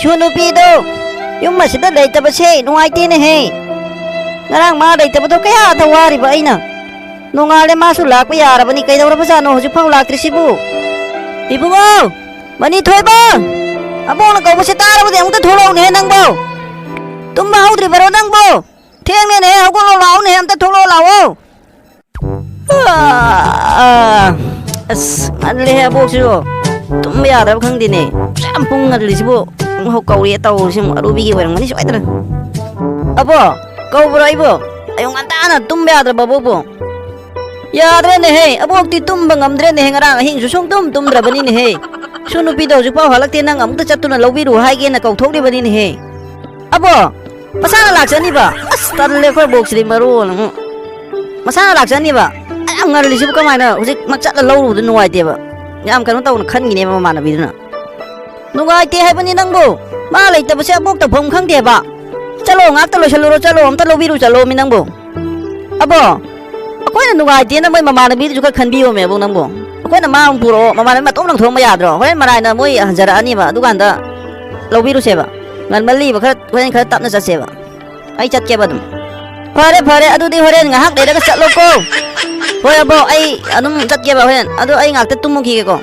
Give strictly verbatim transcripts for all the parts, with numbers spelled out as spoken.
ꯁꯨ ꯅꯨꯄꯤꯗꯣ ꯌꯨꯝ ꯑꯁꯤꯗ ꯂꯩꯇꯕꯁꯦ ꯅꯨꯡꯉꯥꯏꯇꯦꯅꯦꯍꯦ꯫ ꯉꯔꯥꯡ ꯃꯥ ꯂꯩꯇꯕꯗꯣ ꯀꯌꯥꯗ ꯋꯥꯔꯤꯕ ꯑꯩꯅ꯫ ꯅꯣꯡꯉꯥꯜꯂꯦ, ꯃꯥꯁꯨ ꯂꯥꯛꯄ ꯌꯥꯔꯕꯅꯤ, ꯀꯩꯗꯧꯔꯕꯖꯥꯠꯅꯣ ꯍꯧꯖꯤꯛꯐꯥꯎ ꯂꯥꯛꯇ꯭ꯔꯤꯁꯤꯕꯨ? ꯏꯕꯨꯡꯉꯣ, ꯃꯅꯤ ꯊꯣꯏꯕ, ꯑꯕꯣꯛꯅ ꯀꯧꯕꯁꯦ ꯇꯥꯔꯕꯗꯤ ꯑꯃꯨꯛꯇ ꯊꯣꯛꯂꯛꯎꯅꯦꯍꯦ ꯅꯪꯕꯣ꯫ ꯇꯨꯝꯕ ꯍꯧꯗ꯭ꯔꯤꯕꯔꯣ ꯅꯪꯕꯣ? ꯊꯦꯡꯉꯦꯅꯦꯍꯦ, ꯍꯧꯒꯠꯂꯣ ꯂꯥꯛꯑꯣꯅꯦꯍꯦ, ꯑꯝꯇ ꯊꯣꯛꯂꯛꯑꯣ ꯂꯥꯛꯑꯣ꯫ ꯑꯥ, ꯑꯁ, ꯉꯜꯂꯦꯍꯦ ꯑꯕꯣꯛꯁꯤꯕꯨ꯫ ꯇꯨꯝꯕ ꯌꯥꯗ꯭ꯔꯕ ꯈꯪꯗꯦꯅꯦ꯫ ꯌꯥꯝ ꯄꯨꯡ ꯉꯜꯂꯤꯁꯤꯕꯨ꯫ ꯑꯃꯨꯛ ꯀꯧꯔꯛꯑꯦ ꯇꯧꯔꯤꯁꯤ, ꯑꯃꯨꯛ ꯑꯔꯨꯕꯤꯒꯤ ꯑꯣꯏꯔꯝꯒꯅꯤ ꯁꯣꯏꯗꯅ꯫ ꯑꯕꯣ, ꯀꯧꯕ꯭ꯔꯣ ꯑꯩꯕꯨ? ꯑꯌꯨꯛ ꯉꯟꯇꯥꯅ ꯇꯨꯝꯕ ꯌꯥꯗ꯭ꯔꯕ ꯑꯕꯣꯛꯄꯨ? ꯌꯥꯗ꯭ꯔꯦꯅꯦꯍꯦ, ꯑꯕꯣꯛꯇꯤ ꯇꯨꯝꯕ ꯉꯝꯗ꯭ꯔꯦꯅꯦꯍꯦ, ꯉꯔꯥꯡ ꯑꯍꯤꯡꯁꯨ ꯁꯨꯡꯇꯨꯝ ꯇꯨꯝꯗ꯭ꯔꯕꯅꯤꯅꯦꯍꯦ꯫ ꯁꯨ ꯅꯨꯄꯤꯗꯣ ꯍꯧꯖꯤꯛꯐꯥꯎ ꯍꯜꯂꯛꯇꯦ, ꯅꯪ ꯑꯃꯨꯛꯇ ꯆꯠꯇꯨꯅ ꯂꯧꯕꯤꯔꯨ ꯍꯥꯏꯒꯦꯅ ꯀꯧꯊꯣꯛꯂꯤꯕꯅꯤꯅꯦꯍꯦ꯫ ꯑꯕꯣ, ꯃꯁꯥꯅ ꯂꯥꯛꯆꯅꯤꯕ? ꯑꯁ, ꯇꯜꯂꯦ, ꯑꯩꯈꯣꯏ ꯑꯕꯣꯛꯁꯤꯗꯤ ꯃꯔꯣꯟ ꯑꯃ꯫ ꯃꯁꯥꯅ ꯂꯥꯛꯆꯅꯤꯕ? ꯑ, ꯌꯥꯝ ꯉꯜꯂꯤꯁꯤꯕꯨ ꯀꯃꯥꯏꯅ ꯍꯧꯖꯤꯛꯃꯛ ꯆꯠꯂ ꯂꯧꯔꯨꯕꯗ ꯅꯨꯡꯉꯥꯏꯇꯦꯕ꯫ ꯌꯥꯝ ꯀꯩꯅꯣ ꯇꯧꯅ ꯈꯟꯈꯤꯅꯦꯕ ꯃꯃꯥꯟꯅꯕꯤꯗꯨꯅ꯫ ꯅꯨꯡꯉꯥꯏꯇꯦ ꯍꯥꯏꯕꯅꯤ ꯅꯪꯕꯨ꯫ ꯃꯥ ꯂꯩꯇꯕꯁꯦ ꯑꯕꯣꯛ ꯇꯧꯐꯝ ꯈꯪꯗꯦꯕ꯫ ꯆꯠꯂꯣ, ꯉꯥꯛꯇ ꯂꯣꯏꯁꯜꯂꯨꯔꯣ, ꯆꯠꯂꯣ, ꯑꯝꯇ ꯂꯧꯕꯤꯔꯨ ꯆꯠꯂꯣ ꯃꯤ ꯅꯪꯕꯨ꯫ ꯑꯕꯣ, ꯑꯩꯈꯣꯏꯅ ꯅꯨꯡꯉꯥꯏꯇꯦꯅ ꯃꯣꯏ ꯃꯃꯥꯟꯅꯕꯤꯗꯨꯁꯨ ꯈꯔ ꯈꯟꯕꯤꯌꯣꯃꯦ ꯑꯕꯣꯛ ꯅꯪꯕꯨ꯫ ꯑꯩꯈꯣꯏꯅ ꯃꯥ ꯑꯃꯨꯛ ꯄꯨꯔꯛꯑꯣ, ꯃꯃꯥꯟꯅꯕꯤ ꯃꯇꯣꯝ ꯂꯪꯊꯣꯛꯑꯝꯕ ꯌꯥꯗ꯭ꯔꯣ? ꯍꯣꯔꯦꯟ ꯃꯔꯥꯏꯅ ꯃꯣꯏ ꯍꯟꯖꯔꯛꯑꯅꯤꯕ, ꯑꯗꯨꯀꯥꯟꯗ ꯂꯧꯕꯤꯔꯨꯁꯦꯕ꯫ ꯉꯟꯃꯜꯂꯤꯕ, ꯈꯔ, ꯍꯣꯔꯦꯟ ꯈꯔ ꯇꯞꯅ ꯆꯠꯁꯦꯕ꯫ ꯑꯩ ꯆꯠꯀꯦꯕ ꯑꯗꯨꯝ꯫ ꯐꯔꯦ, ꯐꯔꯦ, ꯑꯗꯨꯗꯤ ꯍꯣꯔꯦꯟ ꯉꯥꯏꯍꯥꯛ ꯂꯩꯔꯒ ꯆꯠꯂꯣꯀꯣ꯫ ꯍꯣꯏ ꯑꯕꯣ, ꯑꯩ ꯑꯗꯨꯝ ꯆꯠꯀꯦꯕ ꯍꯣꯔꯦꯟ꯫ ꯑꯗꯣ ꯑꯩ ꯉꯥꯛꯇ ꯇꯨꯝꯃꯨꯈꯤꯒꯦꯀꯣ꯫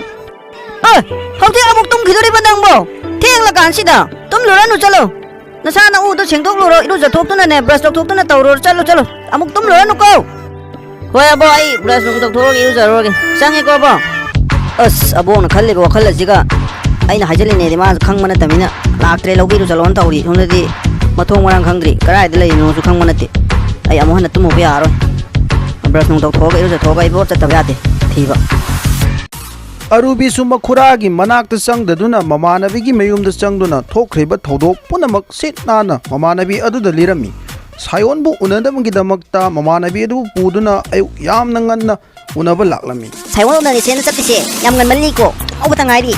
ꯑꯦ, ꯍꯧꯖꯤꯛ ꯑꯃꯨꯛ ꯇꯨꯝꯈꯤꯗꯣꯔꯤꯕ ꯅꯪꯕꯣ? ꯊꯦꯡꯂꯀꯥꯟꯁꯤꯗ꯫ ꯇꯨꯝꯂꯨꯔꯅꯨ, ꯆꯠꯂꯣ꯫ ꯅꯁꯥ ꯅꯎꯗꯣ ꯁꯦꯡꯗꯣꯛꯂꯨꯔꯣ, ꯏꯔꯨꯖꯊꯣꯛꯇꯨꯅꯅꯦ, ꯕ꯭ꯔꯁ ꯇꯧꯊꯣꯛꯇꯨꯅ ꯇꯧꯔꯨꯔꯣ, ꯆꯠꯂꯣ, ꯆꯠꯂꯣ꯫ ꯑꯃꯨꯛ ꯇꯨꯝꯂꯨꯔꯅꯨꯀꯣ꯫ ꯍꯣꯏ ꯑꯕꯣ, ꯑꯩ ꯕ꯭ꯔꯁ ꯅꯨꯡ ꯇꯧꯊꯣꯛꯑꯒꯦ, ꯏꯔꯨꯖꯔꯨꯔꯒꯦ꯫ ꯆꯪꯉꯦꯀꯣ ꯑꯕꯣ꯫ ꯑꯁ, ꯑꯕꯣꯛꯅ ꯈꯜꯂꯤꯕ ꯋꯥꯈꯜ ꯑꯁꯤꯒ ꯑꯩꯅ ꯍꯥꯏꯖꯤꯜꯂꯤꯅꯦꯗꯤ ꯃꯥꯁꯨ ꯈꯪꯕ ꯅꯠꯇꯕꯅꯤꯅ, ꯂꯥꯛꯇ꯭ꯔꯦ, ꯂꯧꯕꯤꯔꯨ ꯆꯠꯂꯣꯅ ꯇꯧꯔꯤ꯫ ꯁꯣꯝꯗꯗꯤ ꯃꯊꯣꯡ ꯃꯔꯥꯡ ꯈꯪꯗ꯭ꯔꯤ, ꯀꯗꯥꯏꯗ ꯂꯩꯔꯤꯅꯣꯁꯨ ꯈꯪꯕ ꯅꯠꯇꯦ꯫ ꯑꯩ ꯑꯃꯨꯛ ꯍꯟꯅ ꯇꯨꯝꯃꯨꯕ ꯌꯥꯔꯔꯣꯏ꯫ ꯕ꯭ꯔꯁ ꯅꯨꯡ ꯇꯧꯊꯣꯛꯑꯒ, ꯏꯔꯨꯖꯊꯣꯛꯑꯒ ꯑꯩ ꯕꯣꯠ ꯆꯠꯇꯕ ꯌꯥꯗꯦ ꯊꯤꯕ꯫ ꯑꯔꯨꯕꯤꯁꯨ ꯃꯈꯨꯔꯥꯒꯤ ꯃꯅꯥꯛꯇ ꯆꯪꯗꯗꯨꯅ ꯃꯃꯥꯟꯅꯕꯤꯒꯤ ꯃꯌꯨꯝꯗ ꯆꯪꯗꯨꯅ ꯊꯣꯛꯈ꯭ꯔꯤꯕ ꯊꯧꯗꯣꯛ ꯄꯨꯝꯅꯃꯛ ꯁꯤꯠ ꯅꯥꯟꯅ ꯃꯃꯥꯟꯅꯕꯤ ꯑꯗꯨꯗ ꯂꯤꯔꯝꯃꯤ꯫ ꯁꯥꯌꯣꯟꯕꯨ ꯎꯅꯅꯕꯒꯤꯗꯃꯛꯇ ꯃꯃꯥꯟꯅꯕꯤ ꯑꯗꯨꯕꯨ ꯄꯨꯗꯨꯅ ꯑꯌꯨꯛ ꯌꯥꯝꯅ ꯉꯟꯅ ꯎꯅꯕ ꯂꯥꯛꯂꯝꯃꯤ꯫ ꯁꯥꯌꯣꯟ ꯎꯅꯔꯁꯦꯅ ꯆꯠꯂꯤꯁꯦ ꯌꯥꯝ ꯉꯟꯃꯜꯂꯤꯀꯣ꯫ ꯍꯧꯕꯇ ꯉꯥꯏꯔꯤ꯫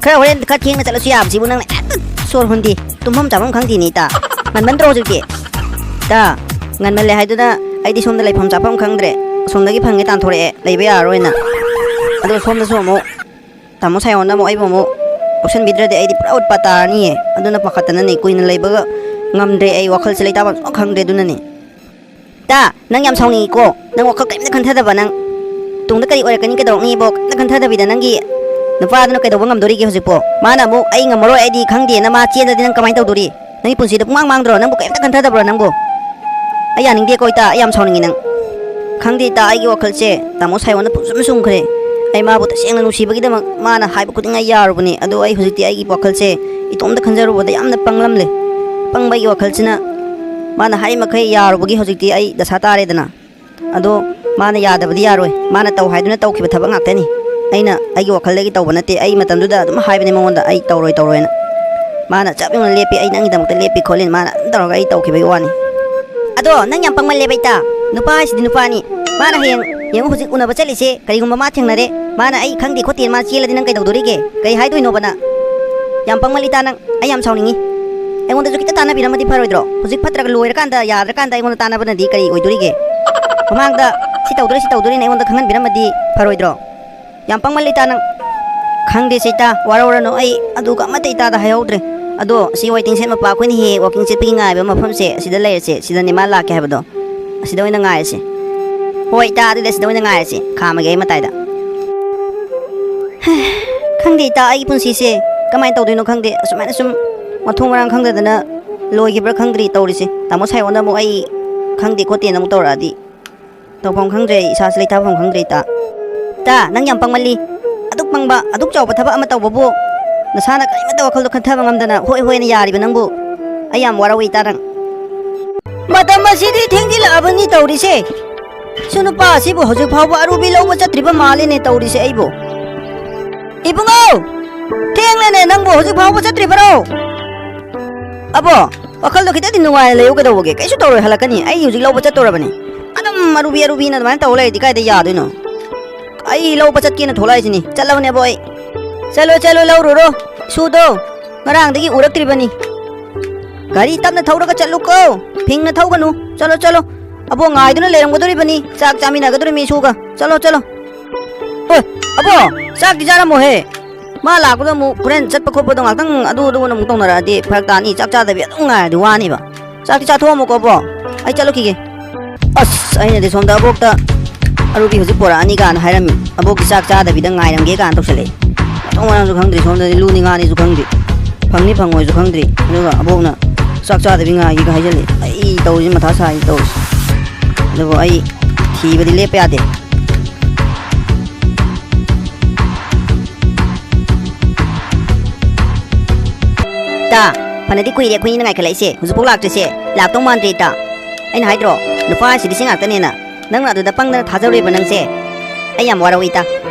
ꯈꯔ ꯍꯣꯔꯦꯟ ꯈꯔ ꯊꯦꯡꯅ ꯆꯠꯂꯁꯨ ꯌꯥꯕꯁꯤꯕꯨ ꯅꯪꯅ ꯍꯦꯛꯇ ꯁꯣꯔ ꯍꯣꯟꯗꯦ꯫ ꯇꯨꯝꯐꯝ ꯆꯥꯐꯝ ꯈꯪꯗꯦꯅꯦ ꯏꯇꯥ꯫ ꯉꯟꯃꯟꯗ꯭ꯔꯣ ꯍꯧꯖꯤꯛꯇꯤ? ꯏꯇꯥ, ꯉꯟꯃꯜꯂꯦ ꯍꯥꯏꯗꯨꯅ ꯑꯩꯗꯤ ꯁꯣꯝꯗ ꯂꯩꯐꯝ ꯆꯥꯐꯝ ꯈꯪꯗ꯭ꯔꯦ꯫ ꯑꯁꯣꯝꯗꯒꯤ ꯐꯪꯉꯦ ꯇꯥꯟꯊꯣꯔꯛꯑꯦ꯫ ꯂꯩꯕ ꯌꯥꯔꯔꯣꯏꯅ꯫ ꯑꯗꯣ ꯁꯣꯝꯗꯁꯨ ꯑꯃꯨꯛ ꯇꯥꯃꯣ ꯁꯥꯌꯣꯟꯅ ꯑꯃꯨꯛ ꯑꯩꯕꯨ ꯑꯃꯨꯛ ꯂꯧꯁꯟꯕꯤꯗ꯭ꯔꯗꯤ ꯑꯩꯗꯤ ꯄꯨꯔꯥ ꯎꯠꯄ ꯇꯥꯔꯅꯤꯌꯦ꯫ ꯑꯗꯨꯅ ꯄꯥꯈꯠꯇꯅꯅꯦ, ꯀꯨꯏꯅ ꯂꯩꯕꯒ ꯉꯝꯗ꯭ꯔꯦ꯫ ꯑꯩ ꯋꯥꯈꯜꯁꯦ ꯂꯩꯇꯥꯐꯝ ꯁꯨꯡꯈꯪ ꯈꯪꯗ꯭ꯔꯦ꯫ ꯑꯗꯨꯅꯅꯦ꯫ ꯇꯥ, ꯅꯪ ꯌꯥꯝ ꯁꯥꯎꯅꯤꯡꯉꯤꯀꯣ꯫ ꯅꯪ ꯋꯥꯈꯜ ꯀꯔꯤꯝꯇ ꯈꯟꯊꯗꯕ ꯅꯪ꯫ ꯇꯨꯡꯗ ꯀꯔꯤ ꯑꯣꯏꯔꯛꯀꯅꯤ, ꯀꯩꯗꯧꯔꯛꯅꯤꯕꯣ ꯀꯔꯤꯝꯇ ꯈꯟꯊꯗꯕꯤꯗ ꯅꯪꯒꯤ ꯅꯨꯄꯥꯗꯨꯅ ꯀꯩꯗꯧꯕ ꯉꯝꯗꯣꯔꯤꯒꯦ ꯍꯧꯖꯤꯛꯄꯣ? ꯃꯥꯅ ꯑꯃꯨꯛ "ꯑꯩ ꯉꯝꯃꯔꯣꯏ, ꯑꯩꯗꯤ ꯈꯪꯗꯦꯅ" ꯃꯥ ꯆꯦꯟꯗꯗꯤ ꯅꯪ ꯀꯃꯥꯏꯅ ꯇꯧꯗꯣꯔꯤ? ꯅꯪꯒꯤ ꯄꯨꯟꯁꯤꯗ ꯄꯨꯡꯃꯥꯡ ꯃꯥꯡꯗ꯭ꯔꯣ? ꯅꯪꯕꯨ ꯀꯔꯤꯝꯇ ꯈꯟꯊꯗꯕ꯭ꯔꯣ ꯅꯪꯕꯨ? ꯑꯩ ꯌꯥꯅꯤꯡꯗꯦꯀꯣ ꯏꯇꯥ, ꯑꯩ ꯌꯥꯝ ꯁꯥꯎꯅꯤꯡꯉꯤ ꯅꯪ꯫ ꯈꯪꯗꯦ ꯏꯇꯥ, ꯑꯩꯒꯤ ꯋꯥꯈꯜꯁꯦ ꯇꯥꯃꯣ ꯁꯥꯏꯑꯣꯟꯗ ꯄꯨꯡꯁꯨꯝ ꯁꯨꯝꯈ꯭ꯔꯦ꯫ ꯑꯩ ꯃꯥꯕꯨ ꯇꯁꯦꯡꯅ ꯅꯨꯡꯁꯤꯕꯒꯤꯗꯃꯛ ꯃꯥꯅ ꯍꯥꯏꯕ ꯈꯨꯗꯤꯡ ꯑꯩ ꯌꯥꯔꯨꯕꯅꯤ꯫ ꯑꯗꯣ ꯑꯩ ꯍꯧꯖꯤꯛꯇꯤ ꯑꯩꯒꯤ ꯋꯥꯈꯜꯁꯦ ꯏꯇꯣꯝꯇ ꯈꯟꯖꯔꯨꯕꯗ ꯌꯥꯝꯅ ꯄꯪꯂꯝꯂꯦ꯫ ꯄꯪꯕꯒꯤ ꯋꯥꯈꯜꯁꯤꯅ ꯃꯥꯅ ꯍꯥꯏꯔꯤꯃꯈꯩ ꯌꯥꯔꯨꯕꯒꯤ ꯍꯧꯖꯤꯛꯇꯤ ꯑꯩ ꯗꯁꯥ ꯇꯥꯔꯦꯗꯅ꯫ ꯑꯗꯣ ꯃꯥꯅ ꯌꯥꯗꯕꯗꯤ ꯌꯥꯔꯣꯏ꯫ ꯃꯥꯅ ꯇꯧ ꯍꯥꯏꯗꯨꯅ ꯇꯧꯈꯤꯕ ꯊꯕꯛ ꯉꯥꯛꯇꯅꯤ꯫ ꯑꯩꯅ ꯑꯩꯒꯤ ꯋꯥꯈꯜꯗꯒꯤ ꯇꯧꯕ ꯅꯠꯇꯦ꯫ ꯑꯩ ꯃꯇꯝꯗꯨꯗ ꯑꯗꯨꯝ ꯍꯥꯏꯕꯅꯦ ꯃꯉꯣꯟꯗ, "ꯑꯩ ꯇꯧꯔꯣꯏ, ꯇꯧꯔꯣꯏꯅ"꯫ ꯃꯥꯅ ꯆꯞ ꯌꯨꯡꯅ ꯂꯦꯞꯄꯤ, "ꯑꯩ ꯅꯪꯒꯤꯗꯃꯛꯇ ꯂꯦꯞꯄꯤ ꯈꯣꯠꯂꯤ"꯫ ꯃꯥꯅ ꯑꯗꯨꯝ ꯇꯧꯔꯒ ꯑꯩ ꯇꯧꯈꯤꯕꯒꯤ ꯋꯥꯅꯤ꯫ ꯑꯗꯣ ꯅꯪ ꯌꯥꯝ ꯄꯪꯃꯜꯂꯦꯕ ꯏꯇꯥ꯫ ꯅꯨꯄꯥ ꯍꯥꯏꯁꯤꯗꯤ ꯅꯨꯄꯥꯅꯤ꯫ ꯃꯥꯅ ꯍꯌꯦꯡ, ꯌꯦꯡꯉꯨ, ꯍꯧꯖꯤꯛ ꯎꯅꯕ ꯆꯠꯂꯤꯁꯦ, ꯀꯔꯤꯒꯨꯝꯕ ꯃꯥ ꯊꯦꯡꯅꯔꯦ, ꯃꯥꯅ "ꯑꯩ ꯈꯪꯗꯦ ꯈꯣꯠꯇꯦ" ꯃꯥ ꯆꯦꯜꯂꯗꯤ ꯅꯪ ꯀꯩꯗꯧꯗꯣꯔꯤꯒꯦ? ꯀꯩ ꯍꯥꯏꯗꯣꯏꯅꯣꯕ ꯅꯪ? ꯌꯥꯝ ꯄꯪꯃꯜꯂꯤ ꯏꯇꯥ ꯅꯪ꯫ ꯑꯩ ꯌꯥꯝ ꯁꯥꯎꯅꯤꯡꯉꯤ꯫ ꯑꯩꯉꯣꯟꯗꯁꯨ ꯈꯤꯇ ꯇꯥꯟꯅꯕꯤꯔꯝꯃꯗꯤ ꯐꯔꯣꯏꯗ꯭ꯔꯣ? ꯍꯧꯖꯤꯛ ꯐꯠꯇ꯭ꯔꯒ ꯂꯣꯏꯔꯀꯥꯟꯗ, ꯌꯥꯗ꯭ꯔꯀꯥꯟꯗ ꯑꯩꯉꯣꯟꯗ ꯇꯥꯟꯅꯕꯅꯗꯤ ꯀꯔꯤ ꯑꯣꯏꯗꯣꯔꯤꯒꯦ? ꯃꯃꯥꯡꯗ ꯁꯤ ꯇꯧꯗꯣꯔꯤ, ꯁꯤ ꯇꯧꯗꯣꯔꯤꯅ ꯑꯩꯉꯣꯟꯗ ꯈꯪꯍꯟꯕꯤꯔꯝꯃꯗꯤ ꯐꯔꯣꯏꯗ꯭ꯔꯣ? ꯌꯥꯝ ꯄꯪꯃꯜꯂꯤ ꯏꯇꯥ ꯅꯪ꯫ ꯈꯪꯗꯦ ꯁꯦ ꯏꯇꯥ, ꯋꯥꯔꯧꯔꯅꯨ, ꯑꯩ ꯑꯗꯨꯒ ꯑꯃꯠꯇ ꯏꯇꯥꯗ ꯍꯥꯏꯍꯧꯗ꯭ꯔꯦ꯫ ꯑꯗꯣ ꯁꯤ ꯋꯦꯇꯤꯡ ꯁꯦꯠ ꯃꯄꯥ ꯑꯩꯈꯣꯏꯅ ꯍꯦꯛ ꯍꯦꯛ ꯋꯥꯀꯤꯡ ꯆꯠꯄꯒꯤ ꯉꯥꯏꯕ ꯃꯐꯝꯁꯦ, ꯑꯁꯤꯗ ꯂꯩꯔꯁꯦ, ꯁꯤꯗꯅꯦ ꯃꯥ ꯂꯥꯛꯀꯦ ꯍꯥꯏꯕꯗꯣ꯫ ꯑꯁꯤꯗ ꯑꯣꯏꯅ ꯉꯥꯏꯔꯁꯦ꯫ ꯍꯣꯏ ꯏꯇꯥ, ꯑꯗꯨꯗꯤ ꯑꯁꯤꯗ ꯑꯣꯏꯅ ꯉꯥꯏꯔꯁꯦ, ꯈꯥꯝꯃꯒꯦ ꯑꯩ ꯃꯇꯥꯏꯗ꯫ ꯈꯪꯗꯦ ꯏꯇꯥ, ꯑꯩꯒꯤ ꯄꯨꯟꯁꯤꯁꯦ ꯀꯃꯥꯏꯅ ꯇꯧꯗꯣꯏꯅꯣ ꯈꯪꯗꯦ꯫ ꯑꯁꯨꯃꯥꯏꯅ ꯁꯨꯝ ꯃꯊꯣꯡ ꯃꯔꯥꯡ ꯈꯪꯗꯗꯅ ꯂꯣꯏꯈꯤꯕ꯭ꯔꯥ ꯈꯪꯗ꯭ꯔꯤ ꯇꯧꯔꯤꯁꯦ꯫ ꯇꯥꯃꯣ ꯁꯥꯏꯑꯣꯟꯗ ꯑꯃꯨꯛ "ꯑꯩ ꯈꯪꯗꯦ ꯈꯣꯠꯇꯦꯅ" ꯑꯃꯨꯛ ꯇꯧꯔꯛꯑꯗꯤ ꯇꯧꯐꯝ ꯈꯪꯗ꯭ꯔꯦ ꯑꯩ, ꯏꯁꯥꯁꯦ ꯂꯩꯊꯥꯐꯝ ꯈꯪꯗ꯭ꯔꯦ ꯏꯇꯥ꯫ ꯏꯇꯥ, ꯅꯪ ꯌꯥꯝ ꯄꯪꯃꯜꯂꯤ꯫ ꯑꯗꯨꯛ ꯄꯪꯕ, ꯑꯗꯨꯛ ꯆꯥꯎꯕ ꯊꯕꯛ ꯑꯃ ꯇꯧꯕꯕꯨ ꯅꯁꯥꯅ ꯀꯔꯤꯃꯠꯇ ꯋꯥꯈꯜꯗꯣ ꯈꯟꯊꯕ ꯉꯝꯗꯅ ꯍꯣꯏ ꯍꯣꯏꯅ ꯌꯥꯔꯤꯕ ꯅꯪꯕꯨ꯫ ꯑꯩ ꯌꯥꯝ ꯋꯥꯔꯧꯏ ꯏꯇꯥ ꯅꯪ꯫ ꯃꯇꯝ ꯑꯁꯤꯗꯤ ꯊꯦꯡꯖꯤꯜꯂꯛꯑꯕꯅꯤ ꯇꯧꯔꯤꯁꯦ꯫ ꯁꯨ ꯅꯨꯄꯥ ꯑꯁꯤꯕꯨ ꯍꯧꯖꯤꯛ ꯐꯥꯎꯕ ꯑꯔꯨꯕꯤ ꯂꯧꯕ ꯆꯠꯇ꯭ꯔꯤꯕ ꯃꯥꯜꯂꯤꯅꯦ ꯇꯧꯔꯤꯁꯦ ꯑꯩꯕꯨ꯫ ꯏꯕꯨꯡꯉꯣ! ꯊꯦꯡꯂꯦꯅꯦ, ꯅꯪꯕꯨ ꯍꯧꯖꯤꯛ ꯐꯥꯎꯕ ꯆꯠꯇ꯭ꯔꯤꯕꯔꯣ? ꯑꯕꯣ, ꯋꯥꯈꯜꯗꯣ ꯈꯤꯇꯗꯤ ꯅꯨꯡꯉꯥꯏꯅ ꯂꯩꯌꯨ ꯀꯩꯗꯧꯕꯒꯦ? ꯀꯩꯁꯨ ꯇꯧꯔꯣꯏ, ꯍꯜꯂꯛꯀꯅꯤ꯫ ꯑꯩ ꯍꯧꯖꯤꯛ ꯂꯧꯕ ꯆꯠꯇꯣꯔꯕꯅꯤ꯫ ꯑꯗꯨꯝ ꯑꯔꯨꯕꯤ ꯑꯔꯨꯕꯤꯅ ꯑꯗꯨꯃꯥꯏꯅ ꯇꯧ ꯂꯩꯔꯗꯤ ꯀꯥꯏꯗ ꯌꯥꯗꯣꯏꯅꯣ? ꯑꯩ ꯂꯧꯕ ꯆꯠꯀꯦꯅ ꯊꯣꯛꯂꯛꯏꯁꯤꯅꯤ꯫ ꯆꯠꯂꯕꯅꯦꯕꯣ ꯑꯩ꯫ ꯆꯠꯂꯣ, ꯆꯠꯂꯣ, ꯂꯧꯔꯨꯔꯣ꯫ ꯁꯨꯗꯣ ꯉꯔꯥꯡꯗꯒꯤ ꯎꯔꯛꯇ꯭ꯔꯤꯕꯅꯤ꯫ ꯒꯥꯔꯤ ꯇꯞꯅ ꯊꯧꯔꯒ ꯆꯠꯂꯨꯀꯣ꯫ ꯐꯤꯡꯅ ꯊꯧꯒꯅꯨ꯫ ꯆꯠꯂꯣ, ꯆꯠꯂꯣ꯫ ꯑꯕꯣ ꯉꯥꯏꯗꯨꯅ ꯂꯩꯔꯝꯒꯗꯣꯔꯤꯕꯅꯤ꯫ ꯆꯥꯛ ꯆꯥꯃꯤꯟꯅꯒꯗꯣꯔꯤꯕꯅꯤ ꯁꯨꯒ꯫ ꯆꯠꯂꯣ, ꯆꯠꯂꯣ꯫ ꯍꯣꯏ, ꯑꯕꯣ, ꯆꯥꯛꯇꯤ ꯆꯥꯔꯝꯃꯣꯍꯦ꯫ ꯃꯥ ꯂꯥꯛꯄꯗ ꯑꯃꯨꯛ ꯍꯣꯔꯦꯟ ꯆꯠꯄ ꯈꯣꯠꯄꯗꯣ ꯉꯥꯛꯇꯪ ꯑꯗꯨ ꯑꯗꯨ ꯑꯃꯨꯛ ꯇꯧꯅꯔꯛꯑꯗꯤ ꯐꯔꯛ ꯇꯥꯅꯤ꯫ ꯆꯥꯛ ꯆꯥꯗꯕꯤ ꯑꯗꯨꯝ ꯉꯥꯏꯔꯗꯤ ꯋꯥꯅꯤꯕ꯫ ꯆꯥꯛꯇꯤ ꯆꯥꯊꯣꯛꯑꯝꯃꯣꯀꯣ, ꯕ꯭ꯔꯣ꯫ ꯑꯩ ꯆꯠꯂꯨꯈꯤꯒꯦ꯫ ꯑꯁ, ꯑꯩꯅꯗꯤ ꯁꯣꯝꯗ ꯑꯕꯣꯛꯇ ꯑꯔꯨꯕꯤ ꯍꯧꯖꯤꯛ ꯄꯣꯔꯛꯑꯅꯤ ꯀꯥꯏꯅ ꯍꯥꯏꯔꯝꯃꯤ꯫ ꯑꯕꯣꯛꯀꯤ ꯆꯥꯛ ꯆꯥꯗꯕꯤꯗ ꯉꯥꯏꯔꯝꯒꯦ ꯀꯥꯏꯅ ꯇꯧꯁꯜꯂꯛꯑꯦ꯫ ꯃꯊꯣꯡ ꯃꯔꯝꯁꯨ ꯈꯪꯗ꯭ꯔꯤ, ꯁꯣꯝꯗꯗꯤ ꯂꯨꯅꯤ ꯉꯥꯅꯤꯁꯨ ꯈꯪꯗ꯭ꯔꯤ, ꯐꯪꯅꯤ ꯐꯪꯉꯣꯏꯁꯨ ꯈꯪꯗ꯭ꯔꯤ꯫ ꯑꯗꯨꯒ ꯑꯕꯣꯛꯅ ꯆꯥꯛ ꯆꯥꯗꯕꯤ ꯉꯥꯏꯒꯦꯒ ꯍꯥꯏꯖꯜꯂꯛꯑꯦ꯫ ꯑꯩ ꯇꯧꯔꯤꯁꯦ, ꯃꯊꯥ ꯁꯥꯏ ꯇꯧꯔꯤꯁꯦ꯫ ꯑꯗꯨꯕꯨ ꯑꯩ ꯊꯤꯕꯗꯤ ꯂꯦꯞꯄ ꯌꯥꯗꯦ꯫ ꯇꯥ, ꯐꯅꯗꯤ ꯀꯨꯏꯔꯦ ꯑꯩꯈꯣꯏꯅꯤꯅ ꯉꯥꯏꯈꯠꯂꯛꯏꯁꯦ, ꯍꯧꯖꯤꯛꯐꯥꯎ ꯂꯥꯛꯇ꯭ꯔꯤꯁꯦ꯫ ꯂꯥꯛꯇꯧ ꯃꯥꯟꯗ꯭ꯔꯦ, ꯏꯇꯥ꯫ ꯑꯩꯅ ꯍꯥꯏꯗ꯭ꯔꯣ, ꯅꯨꯄꯥ ꯍꯥꯏꯁꯤꯗꯤ ꯁꯤ ꯉꯥꯛꯇꯅꯦꯅ꯫ ꯅꯪꯅ ꯑꯗꯨꯗ ꯄꯪꯗꯅ ꯊꯥꯖꯔꯨꯏꯕ ꯅꯪꯁꯦ꯫ ꯑꯩ ꯌꯥꯝ ꯋꯥꯔꯧꯏ, ꯏꯇꯥ꯫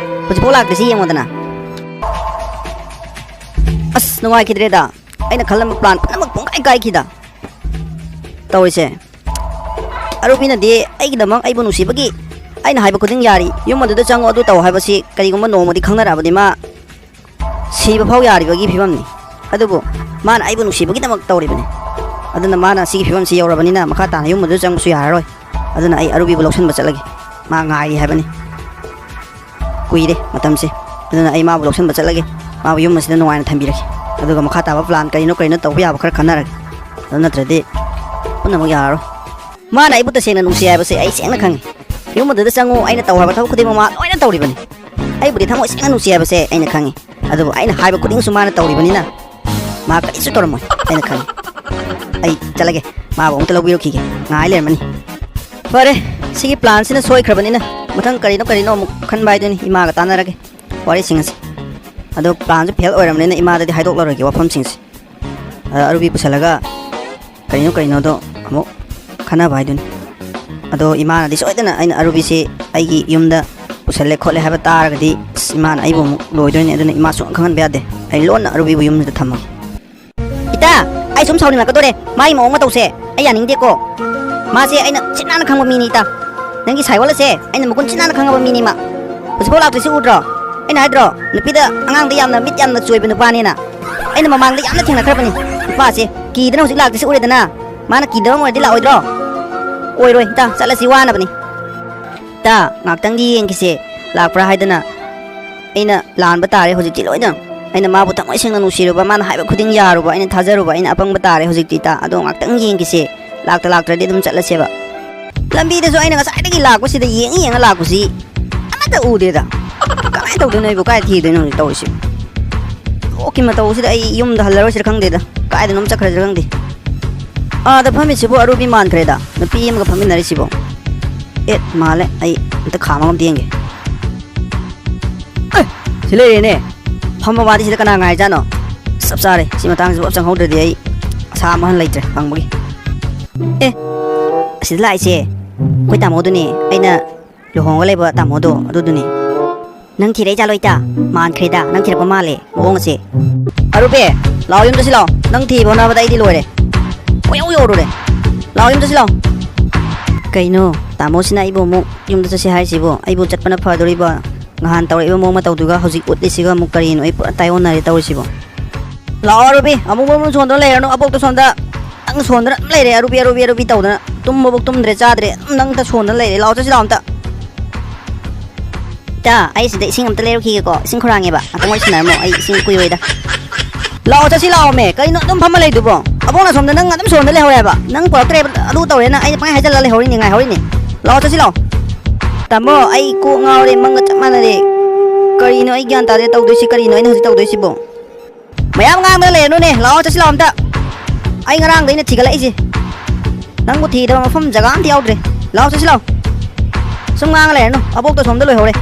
ꯍꯧꯖꯤꯛꯐꯥꯎ ꯂꯥꯛꯇ꯭ꯔꯤꯁꯤ ꯌꯦꯡꯉꯣꯗꯅ꯫ ꯑꯁ, ꯅꯨꯡꯉꯥꯏꯈꯤꯗ꯭ꯔꯦꯗ꯫ ꯑꯩꯅ ꯈꯜꯂꯝꯕ plan ꯄꯨꯝꯅꯃꯛ ꯄꯨꯡꯀꯥꯏ ꯀꯥꯏꯈꯤꯗ꯫ ꯇꯧꯔꯤꯁꯦ꯫ ꯑꯔꯨꯕꯤꯅꯗꯤ ꯑꯩꯒꯤꯗꯃꯛ ꯑꯩꯕꯨ ꯅꯨꯡꯁꯤꯕꯒꯤ ꯑꯩꯅ ꯍꯥꯏꯕ ꯈꯨꯗꯤꯡ ꯌꯥꯔꯤ꯫ ꯌꯨꯝ ꯑꯗꯨꯗ ꯆꯪꯉꯨ, ꯑꯗꯨ ꯇꯧ ꯍꯥꯏꯕꯁꯤ ꯀꯔꯤꯒꯨꯝꯕ ꯅꯣꯡꯃꯗꯤ ꯈꯪꯅꯔꯛꯑꯕꯗꯤ ꯃꯥ ꯁꯤꯕ ꯐꯥꯎ ꯌꯥꯔꯤꯕꯒꯤ ꯐꯤꯕꯝꯅꯤ꯫ ꯑꯗꯨꯕꯨ ꯃꯥꯅ ꯑꯩꯕꯨ ꯅꯨꯡꯁꯤꯕꯒꯤꯗꯃꯛ ꯇꯧꯔꯤꯕꯅꯤ꯫ ꯑꯗꯨꯅ ꯃꯥꯅ ꯁꯤꯒꯤ ꯐꯤꯕꯝꯁꯤ ꯌꯧꯔꯕꯅꯤꯅ ꯃꯈꯥ ꯇꯥꯅ ꯌꯨꯝ ꯑꯗꯨꯗ ꯆꯪꯕꯁꯨ ꯌꯥꯔꯔꯣꯏ꯫ ꯑꯗꯨꯅ ꯑꯩ ꯑꯔꯨꯕꯤꯕꯨ ꯂꯧꯁꯤꯟꯕ ꯆꯠꯂꯒꯦ꯫ ꯃꯥ ꯉꯥꯏꯔꯤ ꯍꯥꯏꯕꯅꯤ꯫ ꯀꯨꯏꯔꯦ ꯃꯇꯝꯁꯦ꯫ ꯑꯗꯨꯅ ꯑꯩ ꯃꯥꯕꯨ ꯂꯧꯁꯤꯟꯕ ꯆꯠꯂꯒꯦ꯫ ꯃꯥꯕꯨ ꯌꯨꯝ ꯑꯁꯤꯗ ꯅꯨꯡꯉꯥꯏꯅ ꯊꯝꯕꯤꯔꯒꯦ꯫ ꯑꯗꯨꯒ ꯃꯈꯥ ꯇꯥꯕ plan ꯀꯔꯤꯅꯣ ꯀꯔꯤꯅꯣ ꯇꯧꯕ ꯌꯥꯕ ꯈꯔ ꯈꯟꯅꯔꯒꯦ꯫ ꯑꯗꯨ ꯅꯠꯇ꯭ꯔꯗꯤ ꯄꯨꯝꯅꯃꯛ ꯌꯥꯔꯔꯣꯏ꯫ ꯃꯥꯅ ꯑꯩꯕꯨ ꯇꯁꯦꯡꯅ ꯅꯨꯡꯁꯤ ꯍꯥꯏꯕꯁꯦ ꯑꯩ ꯁꯦꯡꯅ ꯈꯪꯉꯤ꯫ ꯌꯨꯝ ꯑꯗꯨꯗ ꯆꯪꯉꯨ, ꯑꯩꯅ ꯇꯧ ꯍꯥꯏꯕ ꯊꯕꯛ ꯈꯨꯗꯤꯡꯃꯛ ꯃꯥ ꯂꯣꯏꯅ ꯇꯧꯔꯤꯕꯅꯤ꯫ ꯑꯩꯕꯨꯗꯤ ꯊꯃꯣꯏ ꯁꯦꯡꯅ ꯅꯨꯡꯁꯤ ꯍꯥꯏꯕꯁꯦ ꯑꯩꯅ ꯈꯪꯉꯤ꯫ ꯑꯗꯨꯕꯨ ꯑꯩꯅ ꯍꯥꯏꯕ ꯈꯨꯗꯤꯡꯁꯨ ꯃꯥꯅ ꯇꯧꯔꯤꯕꯅꯤꯅ ꯃꯥ ꯀꯔꯤꯁꯨ ꯇꯧꯔꯝꯃꯣꯏ, ꯑꯩꯅ ꯈꯪꯉꯤ꯫ ꯑꯩ ꯆꯠꯂꯒꯦ, ꯃꯥꯕꯨ ꯑꯃꯨꯛꯇ ꯂꯧꯕꯤꯔꯨꯈꯤꯒꯦ, ꯉꯥꯏ ꯂꯩꯔꯝꯃꯅꯤ꯫ ꯐꯔꯦ, ꯁꯤꯒꯤ planꯁꯤꯅ ꯁꯣꯏꯈ꯭ꯔꯕꯅꯤꯅ ꯃꯊꯪ ꯀꯔꯤꯅꯣ ꯀꯔꯤꯅꯣ ꯑꯃꯨꯛ ꯈꯟꯕ ꯍꯥꯏꯗꯨꯅꯤ꯫ ꯏꯃꯥꯒ ꯇꯥꯟꯅꯔꯒꯦ ꯋꯥꯔꯤꯁꯤꯡ ꯑꯁꯤ꯫ ꯑꯗꯣ planꯁꯨ fail ꯑꯣꯏꯔꯕꯅꯤꯅ ꯏꯃꯥꯗꯗꯤ ꯍꯥꯏꯗꯣꯛꯂꯔꯣꯏꯒꯦ ꯋꯥꯐꯝꯁꯤꯡꯁꯦ꯫ ꯑꯗ ꯑꯔꯨꯕꯤ ꯄꯨꯁꯜꯂꯒ ꯀꯔꯤꯅꯣ ꯀꯔꯤꯅꯣꯗꯣ ꯑꯃꯨꯛ ꯈꯟꯅꯕ ꯍꯥꯏꯗꯨꯅꯤ꯫ ꯑꯗꯣ ꯏꯃꯥꯅꯗꯤ ꯁꯣꯏꯗꯅ ꯑꯩꯅ ꯑꯔꯨꯕꯤꯁꯤ ꯑꯩꯒꯤ ꯌꯨꯝꯗ ꯄꯨꯁꯜꯂꯦ ꯈꯣꯠꯂꯦ ꯍꯥꯏꯕ ꯇꯥꯔꯒꯗꯤ ꯑꯁ, ꯏꯃꯥꯅ ꯑꯩꯕꯨ ꯑꯃꯨꯛ ꯂꯣꯏꯗꯣꯏꯅꯤ꯫ ꯑꯗꯨꯅ ꯏꯃꯥ ꯁꯨꯡꯈꯪ ꯈꯪꯍꯟꯕ ꯌꯥꯗꯦ꯫ ꯑꯩ ꯂꯣꯟꯅ ꯑꯔꯨꯕꯤꯕꯨ ꯌꯨꯝꯁꯤꯗ ꯊꯝꯃꯒꯦ꯫ ꯏꯇꯥ, ꯑꯩ ꯁꯨꯝ ꯁꯥꯎꯅꯤꯡꯂꯛꯀꯗꯣꯔꯦ꯫ ꯃꯥꯒꯤ ꯃꯑꯣꯡ ꯃꯇꯧꯁꯦ ꯑꯩ ꯌꯥꯅꯤꯡꯗꯦꯀꯣ꯫ ꯃꯥꯁꯦ ꯑꯩꯅ ꯁꯤꯠ ꯅꯥꯟꯅ ꯈꯪꯕ ꯃꯤꯅꯤ, ꯏꯇꯥ꯫ ꯅꯪꯒꯤ ꯁꯥꯏꯋꯥꯜ ꯑꯁꯦ ꯑꯩꯅ ꯃꯒꯨꯟ ꯁꯤꯠ ꯅꯥꯟꯅ ꯈꯪꯉꯕ ꯃꯤꯅꯤ ꯃꯥ꯫ ꯍꯧꯖꯤꯛꯐꯥꯎ ꯂꯥꯛꯇ꯭ꯔꯤꯁꯤ ꯎꯗ꯭ꯔꯣ? ꯑꯩꯅ ꯍꯥꯏꯗ꯭ꯔꯣ, ꯅꯨꯄꯤꯗ, ꯑꯉꯥꯡꯗ ꯌꯥꯝꯅ ꯃꯤꯠ ꯌꯥꯝꯅ ꯆꯣꯏꯕ ꯅꯨꯄꯥꯅꯦꯅ꯫ ꯑꯩꯅ ꯃꯃꯥꯡꯗ ꯌꯥꯝꯅ ꯊꯦꯡꯅꯈ꯭ꯔꯕꯅꯤ ꯅꯨꯄꯥꯁꯦ꯫ ꯀꯤꯗꯅ ꯍꯧꯖꯤꯛ ꯂꯥꯛꯇ꯭ꯔꯤꯁꯤ ꯎꯔꯦꯗꯅ꯫ ꯃꯥꯅ ꯀꯤꯗꯕ ꯑꯃ ꯑꯣꯏꯔꯗꯤ ꯂꯥꯛꯑꯣꯏꯗ꯭ꯔꯣ? ꯑꯣꯏꯔꯣꯏ, ꯏꯇꯥ, ꯆꯠꯂꯁꯤ, ꯋꯥꯅꯕꯅꯤ꯫ ꯏꯇꯥ, ꯉꯥꯛꯇꯪꯗꯤ ꯌꯦꯡꯈꯤꯁꯦ, ꯂꯥꯛꯄ꯭ꯔꯥ ꯍꯥꯏꯗꯅ꯫ ꯑꯩꯅ ꯂꯥꯟꯕ ꯇꯥꯔꯦ ꯍꯧꯖꯤꯛꯇꯤ ꯂꯣꯏꯅ꯫ ꯑꯩꯅ ꯃꯥꯕꯨ ꯊꯃꯣꯏ ꯁꯦꯡꯅ ꯅꯨꯡꯁꯤꯔꯨꯕ, ꯃꯥꯅ ꯍꯥꯏꯕ ꯈꯨꯗꯤꯡ ꯌꯥꯔꯨꯕ, ꯑꯩꯅ ꯊꯥꯖꯔꯨꯕ, ꯑꯩꯅ ꯑꯄꯪꯕ ꯇꯥꯔꯦ ꯍꯧꯖꯤꯛꯇꯤ, ꯏꯇꯥ꯫ ꯑꯗꯣ ꯉꯥꯛꯇꯪ ꯌꯦꯡꯈꯤꯁꯦ, ꯂꯥꯛꯇ ꯂꯥꯛꯇ꯭ꯔꯗꯤ ꯑꯗꯨꯝ ꯆꯠꯂꯁꯦꯕ꯫ ꯂꯝꯕꯤꯗꯁꯨ ꯑꯩꯅ ꯉꯁꯥꯏꯗꯒꯤ ꯂꯥꯛꯄꯁꯤꯗ ꯌꯦꯡꯉ ꯌꯦꯡꯉ ꯂꯥꯛꯄꯁꯤ ꯑꯃꯠꯇ ꯎꯗꯦꯗ꯫ ꯀꯃꯥꯏꯅ ꯇꯧꯗꯣꯏꯅꯣ ꯑꯩꯕꯨ? ꯀꯥꯏ ꯊꯤꯗꯣꯏꯅꯣ ꯍꯧꯖꯤꯛ ꯇꯧꯔꯤꯁꯤ? ꯑꯣꯛꯀꯤ ꯃꯇꯧꯁꯤꯗ ꯑꯩ ꯌꯨꯝꯗ ꯍꯜꯂꯔꯣꯏꯁꯤꯔ ꯈꯪꯗꯦꯗ꯫ ꯀꯥꯏꯗꯅꯣꯝ ꯆꯠꯈ꯭ꯔꯁꯤꯔ ꯈꯪꯗꯦ꯫ ꯑꯥꯗ ꯐꯝꯃꯤꯁꯤꯕꯨ ꯑꯔꯨꯕꯤ ꯃꯥꯟꯈ꯭ꯔꯦꯗ, ꯅꯨꯄꯤ ꯑꯃꯒ ꯐꯝꯃꯤꯟꯅꯔꯤꯁꯤꯕꯣ꯫ ꯑꯦ, ꯃꯥꯜꯂꯦ꯫ ꯑꯩ ꯑꯝꯇ ꯈꯥꯝꯃꯒ ꯑꯝꯇ ꯌꯦꯡꯒꯦ꯫ ꯑꯦ, ꯁꯤ ꯂꯩꯔꯦꯅꯦ꯫ ꯐꯝꯕ ꯋꯥꯗꯤ ꯁꯤꯗ ꯀꯅꯥ ꯉꯥꯏꯖꯥꯠꯅꯣ? ꯆꯞ ꯆꯥꯔꯦ꯫ ꯁꯤ ꯃꯇꯥꯡꯁꯤꯕꯨ ꯆꯪꯍꯧꯗ꯭ꯔꯗꯤ ꯑꯩ ꯑꯁꯥ ꯑꯃ ꯍꯟ ꯂꯩꯇ꯭ꯔꯦ ꯐꯪꯕꯒꯤ꯫ ꯑꯦ, ꯑꯁꯤꯗ ꯂꯥꯛꯏꯁꯦ ꯑꯩꯈꯣꯏ ꯇꯥꯃꯣꯗꯨꯅꯦ꯫ ꯑꯩꯅ ꯂꯨꯍꯣꯡꯉ ꯂꯩꯕ ꯇꯥꯃꯣꯗꯣ ꯑꯗꯨꯗꯨꯅꯦ꯫ ꯅꯪ ꯊꯤꯔꯛꯏ ꯖꯥꯠꯂꯣ ꯏꯇꯥ? ꯃꯥꯟꯈ꯭ꯔꯦꯗ, ꯅꯪ ꯊꯤꯔꯛꯄ ꯃꯥꯜꯂꯦ ꯃꯑꯣꯡ ꯑꯁꯦ꯫ ꯑꯔꯨꯕꯤ, ꯂꯥꯛꯑꯣ, ꯌꯨꯝꯗ ꯁꯤ ꯂꯥꯛꯑꯣ꯫ ꯅꯪ ꯊꯤꯕ ꯍꯣꯠꯅꯕꯗ ꯑꯩꯗꯤ ꯂꯣꯏꯔꯦ꯫ ꯀꯣꯏꯌꯧ ꯌꯧꯔꯨꯔꯦ꯫ ꯂꯥꯛꯑꯣ, ꯌꯨꯝꯗ ꯁꯤ ꯂꯥꯛꯑꯣ꯫ ꯀꯩꯅꯣ, ꯇꯥꯃꯣꯁꯤꯅ ꯑꯩꯕꯨ ꯑꯃꯨꯛ ꯌꯨꯝꯗ ꯆꯠꯁꯤ ꯍꯥꯏꯔꯤꯁꯤꯕꯣ? ꯑꯩꯕꯨ ꯆꯠꯄꯅ ꯐꯗꯣꯔꯤꯕꯣ? ꯅꯍꯥꯟ ꯇꯧꯔꯛꯏꯕ ꯃꯑꯣꯡ ꯃꯇꯧꯗꯨꯒ ꯍꯧꯖꯤꯛ ꯎꯠꯂꯤꯁꯤꯒ ꯑꯃꯨꯛ ꯀꯔꯤꯅꯣ? ꯑꯩ ꯄꯨꯔꯥ ꯇꯥꯏꯑꯣꯟꯅꯔꯦ ꯇꯧꯔꯤꯁꯤꯕꯣ꯫ ꯂꯥꯛꯑꯣ ꯑꯔꯨꯕꯤ, ꯑꯃꯨꯛ ꯑꯃꯨꯛ ꯁꯣꯟꯗꯅ ꯂꯩꯔꯅꯨ꯫ ꯑꯕꯣꯛꯇꯣ ꯁꯣꯝꯗ ꯅꯪ ꯁꯣꯟꯗꯅ ꯑꯗꯨꯝ ꯂꯩꯔꯦ꯫ ꯑꯔꯨꯕꯤ, ꯑꯔꯨꯕꯤ, ꯑꯔꯨꯕꯤ ꯇꯧꯗꯅ ꯇꯨꯝꯕꯕꯨꯛ ꯇꯨꯝꯗ꯭ꯔꯦ, ꯆꯥꯗ꯭ꯔꯦ꯫ ꯑꯗꯨꯝ ꯅꯪꯇ ꯁꯣꯟꯗꯅ ꯂꯩꯔꯦ꯫ ꯂꯥꯛꯑꯣ, ꯆꯠꯁꯤ ꯂꯥꯛꯑꯣ ꯑꯝꯇ꯫ ꯏꯇꯥ, ꯑꯩ ꯁꯤꯗ ꯏꯁꯤꯡ ꯑꯝꯇ ꯂꯩꯔꯨꯈꯤꯒꯦꯀꯣ꯫ ꯏꯁꯤꯡ ꯈꯨꯔꯥꯡꯉꯦꯕ꯫ ꯉꯥꯛꯇꯪ ꯋꯥꯔꯤ ꯁꯥꯟꯅꯔꯝꯃꯣ꯫ ꯑꯩ ꯏꯁꯤꯡ ꯀꯨꯏꯔꯣꯏꯗ꯫ ꯂꯥꯛꯑꯣ, ꯆꯠꯁꯤ ꯂꯥꯛꯑꯣꯃꯦ꯫ ꯀꯩꯅꯣ ꯑꯗꯨꯝ ꯐꯝꯃ ꯂꯩꯗꯨꯕꯣ? ꯑꯕꯣꯛꯅ ꯁꯣꯝꯗ ꯅꯪ ꯑꯗꯨꯝ ꯁꯣꯟꯗ ꯂꯩꯍꯧꯔꯦꯕ꯫ ꯅꯪ ꯄꯨꯔꯛꯇ꯭ꯔꯦ, ꯑꯗꯨ ꯇꯧꯔꯦꯅ ꯑꯩꯅ ꯄꯪꯍꯥꯏ ꯍꯥꯏꯖꯜꯂ ꯂꯩꯍꯧꯔꯤꯅꯤ, ꯉꯥꯏꯍꯧꯔꯤꯅꯤ꯫ ꯂꯥꯛꯑꯣ, ꯆꯠꯁꯤ ꯂꯥꯛꯑꯣ꯫ ꯇꯥꯃꯣ, ꯑꯩ ꯀꯣꯛ ꯉꯥꯎꯔꯦ, ꯃꯪꯒ ꯆꯞ ꯃꯥꯟꯅꯔꯦ꯫ ꯀꯔꯤꯅꯣ ꯑꯩ ꯒ꯭ꯌꯥꯟ ꯇꯥꯗꯦ ꯇꯧꯗꯣꯏꯁꯤ? ꯀꯔꯤꯅꯣ ꯑꯩꯅ ꯍꯧꯖꯤꯛ ꯇꯧꯗꯣꯏꯁꯤꯕꯣ? ꯃꯌꯥꯝ ꯉꯥꯡꯗꯅ ꯂꯩꯔꯅꯨꯅꯦ, ꯂꯥꯛꯑꯣ ꯆꯠꯁꯤ ꯂꯥꯛꯑꯣ ꯑꯝꯇ꯫ ꯑꯩ ꯉꯔꯥꯡꯗꯩꯅ ꯊꯤꯒꯠꯂꯛꯏꯁꯦ꯫ ꯅꯪꯕꯨ ꯊꯤꯗꯕ ꯃꯐꯝ ꯖꯒꯥ ꯑꯝꯇ ꯌꯥꯎꯗ꯭ꯔꯦ꯫ ꯂꯥꯛꯑꯣ ꯆꯠꯁꯤ ꯂꯥꯛꯑꯣ꯫ ꯁꯨꯝ ꯉꯥꯡꯉ ꯂꯩꯔꯅꯨ, ꯑꯕꯣꯛꯇꯣ ꯁꯣꯝꯗ ꯂꯣꯏꯍꯧꯔꯦ꯫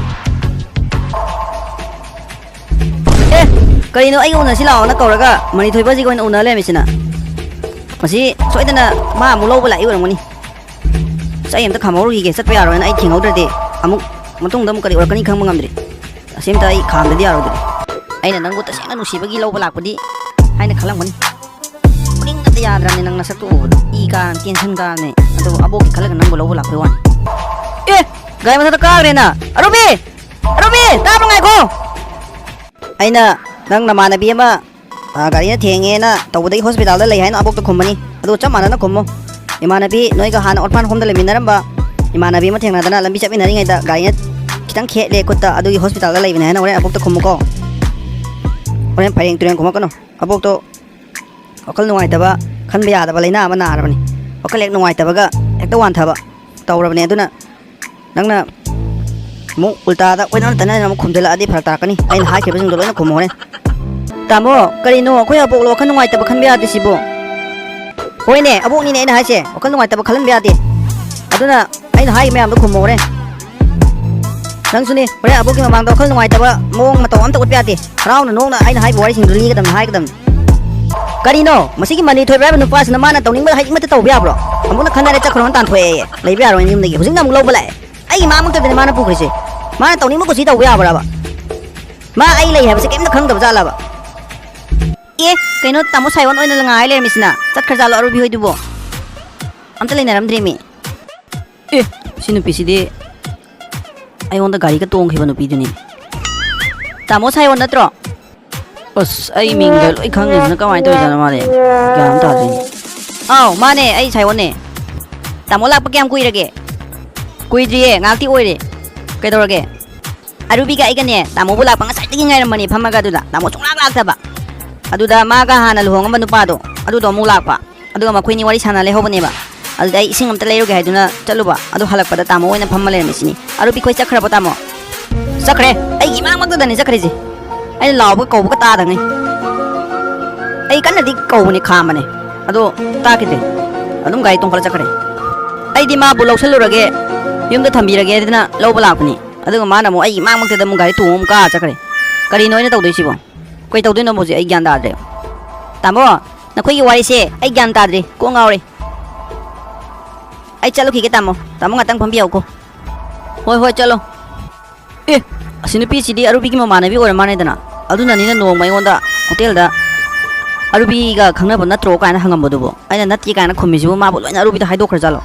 ꯑꯦ, ꯀꯔꯤꯅꯣ ꯑꯩꯒ ꯎꯅꯁꯤ ꯂꯥꯛꯑꯣꯅ ꯀꯧꯔꯒ ꯃꯅꯤꯊꯣꯏꯕꯁꯤꯒ ꯑꯣꯏꯅ ꯎꯅ ꯂꯩꯔꯝꯃꯤꯁꯤꯅ? ꯃꯁꯤ ꯁꯣꯏꯗꯅ ꯃꯥ ꯑꯃꯨꯛ ꯂꯧꯕ ꯂꯥꯛꯏ ꯑꯣꯏꯔꯝꯒꯅꯤ꯫ ꯑꯁ, ꯑꯩ ꯑꯝꯇ ꯈꯥꯝꯍꯧꯔꯨꯈꯤꯒꯦ, ꯆꯠꯄ ꯌꯥꯔꯣꯏꯅ ꯑꯩ ꯊꯤꯡꯍꯧꯗ꯭ꯔꯗꯤ ꯑꯃꯨꯛ ꯃꯇꯨꯡꯗ ꯑꯃꯨꯛ ꯀꯔꯤ ꯑꯣꯏꯔꯛꯀꯅꯤ ꯈꯪꯕ ꯉꯝꯗ꯭ꯔꯤ꯫ ꯑꯁꯤ ꯑꯝꯇ ꯑꯩ ꯈꯥꯝꯗꯗꯤ ꯌꯥꯔꯣꯏꯗ꯭ꯔꯤ꯫ ꯑꯩꯅ ꯅꯪꯕꯨ ꯇꯁꯦꯡꯅ ꯅꯨꯡꯁꯤꯕꯒꯤ ꯂꯧꯕ ꯂꯥꯛꯄꯗꯤ ꯍꯥꯏꯅ ꯈꯜꯂꯝꯒꯅꯤ꯫ ꯄꯨꯛꯅꯤꯡ ꯑꯝꯇ ꯌꯥꯗ꯭ꯔꯕꯅꯤ ꯅꯪ ꯅꯁꯛꯇꯨ ꯎꯕꯗ꯫ ꯏ ꯀꯥꯔꯅꯤ, tension ꯀꯥꯔꯅꯤ꯫ ꯑꯗꯨꯕꯨ ꯑꯕꯣꯛꯀꯤ ꯈꯜꯂꯒ ꯅꯪꯕꯨ ꯂꯧꯕ ꯂꯥꯛꯄꯩ ꯋꯥꯅꯤ꯫ ꯑꯦ! ꯒꯥꯔꯤ ꯃꯊꯛꯇ ꯀꯥꯈ꯭ꯔꯦꯅ! ꯑꯔꯨꯕꯤ! ꯑꯔꯨꯕꯤ! ꯇꯥꯕ꯭ꯔꯣ? ꯉꯥꯏꯈꯣ! ꯑꯩꯅ ꯅꯪ ꯅꯃꯥꯟꯅꯕꯤ ꯑꯃ, ꯑ, ꯒꯥꯔꯤꯅ ꯊꯦꯡꯉꯦꯅ ꯇꯧꯕꯗꯒꯤ ꯍꯣꯁꯄꯤꯇꯥꯜꯗ ꯂꯩ ꯍꯥꯏꯅ ꯑꯕꯣꯛꯇ ꯈꯨꯝꯃꯅꯤ꯫ ꯑꯗꯨꯒ ꯆꯞ ꯃꯥꯟꯅꯅ ꯈꯨꯝꯃꯨ꯫ ꯏꯃꯥꯟꯅꯕꯤ, ꯅꯣꯏꯒ ꯍꯥꯟꯅ orphan homeꯗ ꯂꯩꯃꯤꯟꯅꯔꯝꯕ ꯏꯃꯥꯟꯅꯕꯤ ꯑꯃ ꯊꯦꯡꯅꯗꯅ ꯂꯝꯕꯤ ꯆꯠꯃꯤꯟꯅꯔꯤꯉꯩꯗ ꯒꯥꯔꯤꯅ ꯈꯤꯇꯪ ꯈꯦꯠꯂꯦ ꯈꯨꯠꯇ, ꯑꯗꯨꯒꯤ ꯍꯣꯁꯄꯤꯇꯥꯜꯗ ꯂꯩꯕꯅꯦ ꯍꯥꯏꯅ ꯍꯣꯔꯦꯟ ꯑꯕꯣꯛꯇ ꯈꯨꯝꯃꯨꯀꯣ꯫ ꯍꯣꯔꯦꯟ ꯐꯩꯔꯦꯡ ꯇꯨꯔꯦꯡ ꯈꯨꯝꯃꯛꯀꯅꯨ꯫ ꯑꯕꯣꯛꯇꯣ ꯋꯥꯈꯜ ꯅꯨꯡꯉꯥꯏꯇꯕ, ꯈꯟꯕ ꯌꯥꯗꯕ ꯂꯥꯏꯅꯥ ꯑꯃ ꯅꯥꯔꯕꯅꯤ꯫ ꯋꯥꯈꯜ ꯍꯦꯛ ꯅꯨꯡꯉꯥꯏꯇꯕꯒ ꯍꯦꯛꯇ ꯋꯥꯟꯊꯕ ꯇꯧꯔꯕꯅꯦ꯫ ꯑꯗꯨꯅ ꯅꯪꯅ ꯑꯃꯨꯛ ꯎꯜꯇꯥꯗ ꯑꯣꯏꯅ ꯇꯩꯅꯅ ꯑꯃꯨꯛ ꯈꯨꯝꯖꯤꯜꯂꯛꯑꯗꯤ ꯐꯔꯛ ꯇꯥꯔꯛꯀꯅꯤ꯫ ꯑꯩꯅ ꯍꯥꯏꯈꯤꯕꯁꯤꯡꯗꯣ ꯂꯣꯏꯅ ꯈꯨꯝꯃꯨ ꯍꯣꯔꯦꯟ꯫ ꯇꯥꯃꯣ, ꯀꯔꯤꯅꯣ? ꯑꯩꯈꯣꯏ ꯑꯕꯣꯛꯂꯣ ꯋꯥꯈꯜ ꯅꯨꯡꯉꯥꯏꯇꯕ ꯈꯟꯕ ꯌꯥꯗ꯭ꯔꯤꯁꯤꯕꯣ? ꯍꯣꯏꯅꯦ, ꯑꯕꯣꯛꯅꯤꯅꯦ ꯑꯩꯅ ꯍꯥꯏꯁꯦ, ꯋꯥꯈꯜ ꯅꯨꯡꯉꯥꯏꯇꯕ ꯈꯜꯍꯟꯕ ꯌꯥꯗꯦ꯫ ꯑꯗꯨꯅ ꯑꯩꯅ ꯍꯥꯏ ꯃꯌꯥꯝꯗꯣ ꯈꯨꯝꯃꯨ ꯍꯣꯔꯦꯟ꯫ ꯅꯪꯁꯨꯅꯦ, ꯍꯣꯔꯦꯟ ꯑꯕꯣꯛꯀꯤ ꯃꯃꯥꯡꯗ ꯋꯥꯈꯜ ꯅꯨꯡꯉꯥꯏꯇꯕ ꯃꯑꯣꯡ ꯃꯇꯧ ꯑꯝꯇ ꯎꯠꯄ ꯌꯥꯗꯦ꯫ ꯍꯔꯥꯎꯅ ꯅꯣꯛꯅ ꯑꯩꯅ ꯍꯥꯏꯕ ꯋꯥꯔꯤꯁꯤꯡꯗꯣ ꯂꯤꯒꯗꯕꯅꯤ, ꯍꯥꯏꯒꯗꯕꯅꯤ꯫ ꯀꯔꯤꯅꯣ? ꯃꯁꯤꯒꯤ ꯃꯅꯤ ꯊꯣꯏꯕ ꯍꯥꯏꯕ ꯅꯨꯄꯥꯁꯤꯅ ꯃꯥꯅ ꯇꯧꯅꯤꯡꯕ ꯍꯥꯏꯅꯤꯡꯕꯇ ꯇꯧꯕ ꯌꯥꯕ꯭ꯔꯣ? ꯑꯃꯨꯛꯅ ꯈꯟꯅꯔꯦ, ꯆꯠꯈ꯭ꯔꯣꯅ ꯇꯥꯟꯊꯣꯛꯑꯦꯌꯦ꯫ ꯂꯩꯕ ꯌꯥꯔꯣꯏꯅ ꯌꯨꯝꯗꯒꯤ꯫ ꯍꯧꯖꯤꯛꯅ ꯑꯃꯨꯛ ꯂꯧꯕ ꯂꯥꯛꯑꯦ꯫ ꯑꯩꯒꯤ ꯃꯥꯃꯛꯇꯗꯅꯦ ꯃꯥꯅ ꯄꯨꯈ꯭ꯔꯤꯁꯦ꯫ ꯃꯥꯅ ꯇꯧꯅꯤꯡꯕ ꯀꯨꯁꯤ ꯇꯧꯕ ꯌꯥꯕ꯭ꯔꯕ? ꯃꯥ ꯑꯩ ꯂꯩ ꯍꯥꯏꯕꯁꯦ ꯀꯩꯝꯇ ꯈꯪꯗꯕ ꯖꯥꯠꯂꯕ? ꯑꯦ, ꯀꯩꯅꯣ, ꯇꯥꯃꯣ ꯁꯥꯏꯑꯣꯟ ꯑꯣꯏꯅ ꯉꯥꯏ ꯂꯩꯔꯝꯃꯤꯁꯤꯅ? ꯆꯠꯈ꯭ꯔꯖꯥꯠꯂꯣ ꯑꯔꯨꯕꯤ ꯍꯣꯏꯗꯨꯕꯣ? ꯑꯝꯇ ꯂꯩꯅꯔꯝꯗ꯭ꯔꯦꯃꯤ꯫ ꯑꯦ, ꯁꯤ ꯅꯨꯄꯤꯁꯤꯗꯤ ꯑꯩꯉꯣꯟꯗ ꯒꯥꯔꯤꯒ ꯇꯣꯡꯈꯤꯕ ꯅꯨꯄꯤꯗꯨꯅꯤ꯫ ꯇꯥꯃꯣ ꯁꯥꯏꯑꯣꯟ ꯅꯠꯇ꯭ꯔꯣ? ꯑꯁ, ꯑꯩ ꯃꯤꯡꯒ ꯂꯣꯏ ꯈꯪꯉꯤꯁꯤꯅ ꯀꯃꯥꯏꯅ ꯇꯧꯔꯤꯖꯥꯠꯅꯣ ꯃꯥꯗꯤ? ꯒ꯭ꯌꯥꯟ ꯑꯃ ꯇꯥꯗ꯭ꯔꯦꯅꯦ꯫ ꯑꯥꯎ, ꯃꯥꯅꯦ, ꯑꯩ ꯁꯥꯏꯑꯣꯟꯅꯦ꯫ ꯇꯥꯃꯣ ꯂꯥꯛꯄ ꯀꯌꯥꯝ ꯀꯨꯏꯔꯒꯦ? ꯀꯨꯏꯗ꯭ꯔꯤꯌꯦ, ꯉꯥꯏꯍꯥꯛꯇꯤ ꯑꯣꯏꯔꯦ꯫ ꯀꯩꯗꯧꯔꯒꯦ? ꯑꯔꯨꯕꯤꯒ ꯑꯩꯒꯅꯦ, ꯇꯥꯃꯣꯕꯨ ꯂꯥꯛꯄ ꯉꯁꯥꯏꯗꯒꯤ ꯉꯥꯏꯔꯝꯕꯅꯦ ꯐꯝꯃꯒ ꯑꯗꯨꯗ꯫ ꯇꯥꯃꯣ ꯁꯨꯡꯂꯥꯛ ꯂꯥꯛꯇꯕ꯫ ꯑꯗꯨꯗ ꯃꯥꯒ ꯍꯥꯟꯅ ꯂꯨꯍꯣꯡꯉꯝꯕ ꯅꯨꯄꯥꯗꯣ, ꯑꯗꯨꯗꯣ ꯑꯃꯨꯛ ꯂꯥꯛꯄ꯫ ꯑꯗꯨꯒ ꯃꯈꯣꯏꯅꯤ ꯋꯥꯔꯤ ꯁꯥꯟꯅ ꯂꯩꯍꯧꯕꯅꯦꯕ꯫ ꯑꯗꯨꯗ ꯑꯩ ꯏꯁꯤꯡ ꯑꯝꯇ ꯂꯩꯔꯨꯒꯦ ꯍꯥꯏꯗꯨꯅ ꯆꯠꯂꯨꯕ꯫ ꯑꯗꯨ ꯍꯜꯂꯛꯄꯗ ꯇꯥꯃꯣ ꯑꯣꯏꯅ ꯐꯝꯃ ꯂꯩꯔꯝꯃꯤꯁꯤꯅꯤ꯫ ꯑꯔꯨꯕꯤ ꯈꯣꯏ ꯆꯠꯈ꯭ꯔꯕꯣ ꯇꯥꯃꯣ? ꯆꯠꯈ꯭ꯔꯦ꯫ ꯑꯩꯒꯤ ꯏꯃꯥꯡꯃꯛꯇꯗꯅꯤ ꯆꯠꯈ꯭ꯔꯤꯁꯦ꯫ ꯑꯩꯅ ꯂꯥꯎꯕꯒ ꯀꯧꯕꯒ ꯇꯥꯗꯉꯩ꯫ ꯑꯩ ꯀꯟꯅꯗꯤ ꯀꯧꯕꯅꯦ, ꯈꯥꯝꯕꯅꯦ꯫ ꯑꯗꯣ ꯇꯥꯈꯤꯗ꯭ꯔꯦ꯫ ꯑꯗꯨꯝ ꯒꯥꯔꯤ ꯇꯣꯡꯈꯠꯂ ꯆꯠꯈ꯭ꯔꯦ꯫ ꯑꯩꯗꯤ ꯃꯥꯕꯨ ꯂꯧꯁꯜꯂꯨꯔꯒꯦ, ꯌꯨꯝꯗ ꯊꯝꯕꯤꯔꯒꯦ ꯍꯥꯏꯗꯅ ꯂꯧꯕ ꯂꯥꯛꯄꯅꯤ꯫ ꯑꯗꯨꯒ ꯃꯥꯅ ꯑꯃꯨꯛ ꯑꯩꯒꯤ ꯏꯃꯥꯡꯃꯛꯇꯗ ꯑꯃꯨꯛ ꯒꯥꯔꯤ ꯇꯣꯡꯉ ꯑꯃꯨꯛ ꯀꯥ ꯆꯠꯈ꯭ꯔꯦ꯫ ꯀꯔꯤꯅꯣ ꯑꯩꯅ ꯇꯧꯗꯣꯏꯁꯤꯕꯣ? ꯀꯩ ꯇꯧꯗꯣꯏꯅꯣ ꯍꯧꯖꯤꯛ ꯑꯩ ꯒ꯭ꯌꯥꯟ ꯇꯥꯗ꯭ꯔꯦ꯫ ꯇꯥꯃꯣ, ꯅꯈꯣꯏꯒꯤ ꯋꯥꯔꯤꯁꯦ ꯑꯩ ꯒ꯭ꯌꯥꯟ ꯇꯥꯗ꯭ꯔꯦ, ꯀꯣꯛ ꯉꯥꯎꯔꯦ꯫ ꯑꯩ ꯆꯠꯂꯨꯈꯤꯒꯦ ꯇꯥꯃꯣ꯫ ꯇꯥꯃꯣ ꯉꯥꯛꯇꯪ ꯐꯝꯕꯤꯌꯧꯀꯣ꯫ ꯍꯣꯏ, ꯍꯣꯏ, ꯆꯠꯂꯣ꯫ ꯑꯦ, ꯑꯁꯤ ꯅꯨꯄꯤꯁꯤꯗꯤ ꯑꯔꯨꯕꯤꯒꯤ ꯃꯃꯥꯟꯅꯕꯤ ꯑꯣꯏꯔ ꯃꯥꯜꯂꯦꯗꯅ꯫ ꯑꯗꯨꯅꯅꯤꯅ ꯅꯣꯡꯃ ꯑꯩꯉꯣꯟꯗ ꯍꯣꯇꯦꯜꯗ "ꯑꯔꯨꯕꯤꯒ ꯈꯪꯅꯕ ꯅꯠꯇ꯭ꯔꯣ?" ꯀꯥꯏꯅ ꯍꯪꯉꯝꯕꯗꯨꯕꯨ꯫ ꯑꯩꯅ "ꯅꯠꯇꯦ" ꯀꯥꯏꯅ ꯈꯨꯝꯃꯤꯁꯤꯕꯨ ꯃꯥꯕꯨ ꯂꯣꯏꯅ ꯑꯔꯨꯕꯤꯗ ꯍꯥꯏꯗꯣꯛꯈ꯭ꯔꯖꯥꯠꯂꯣ?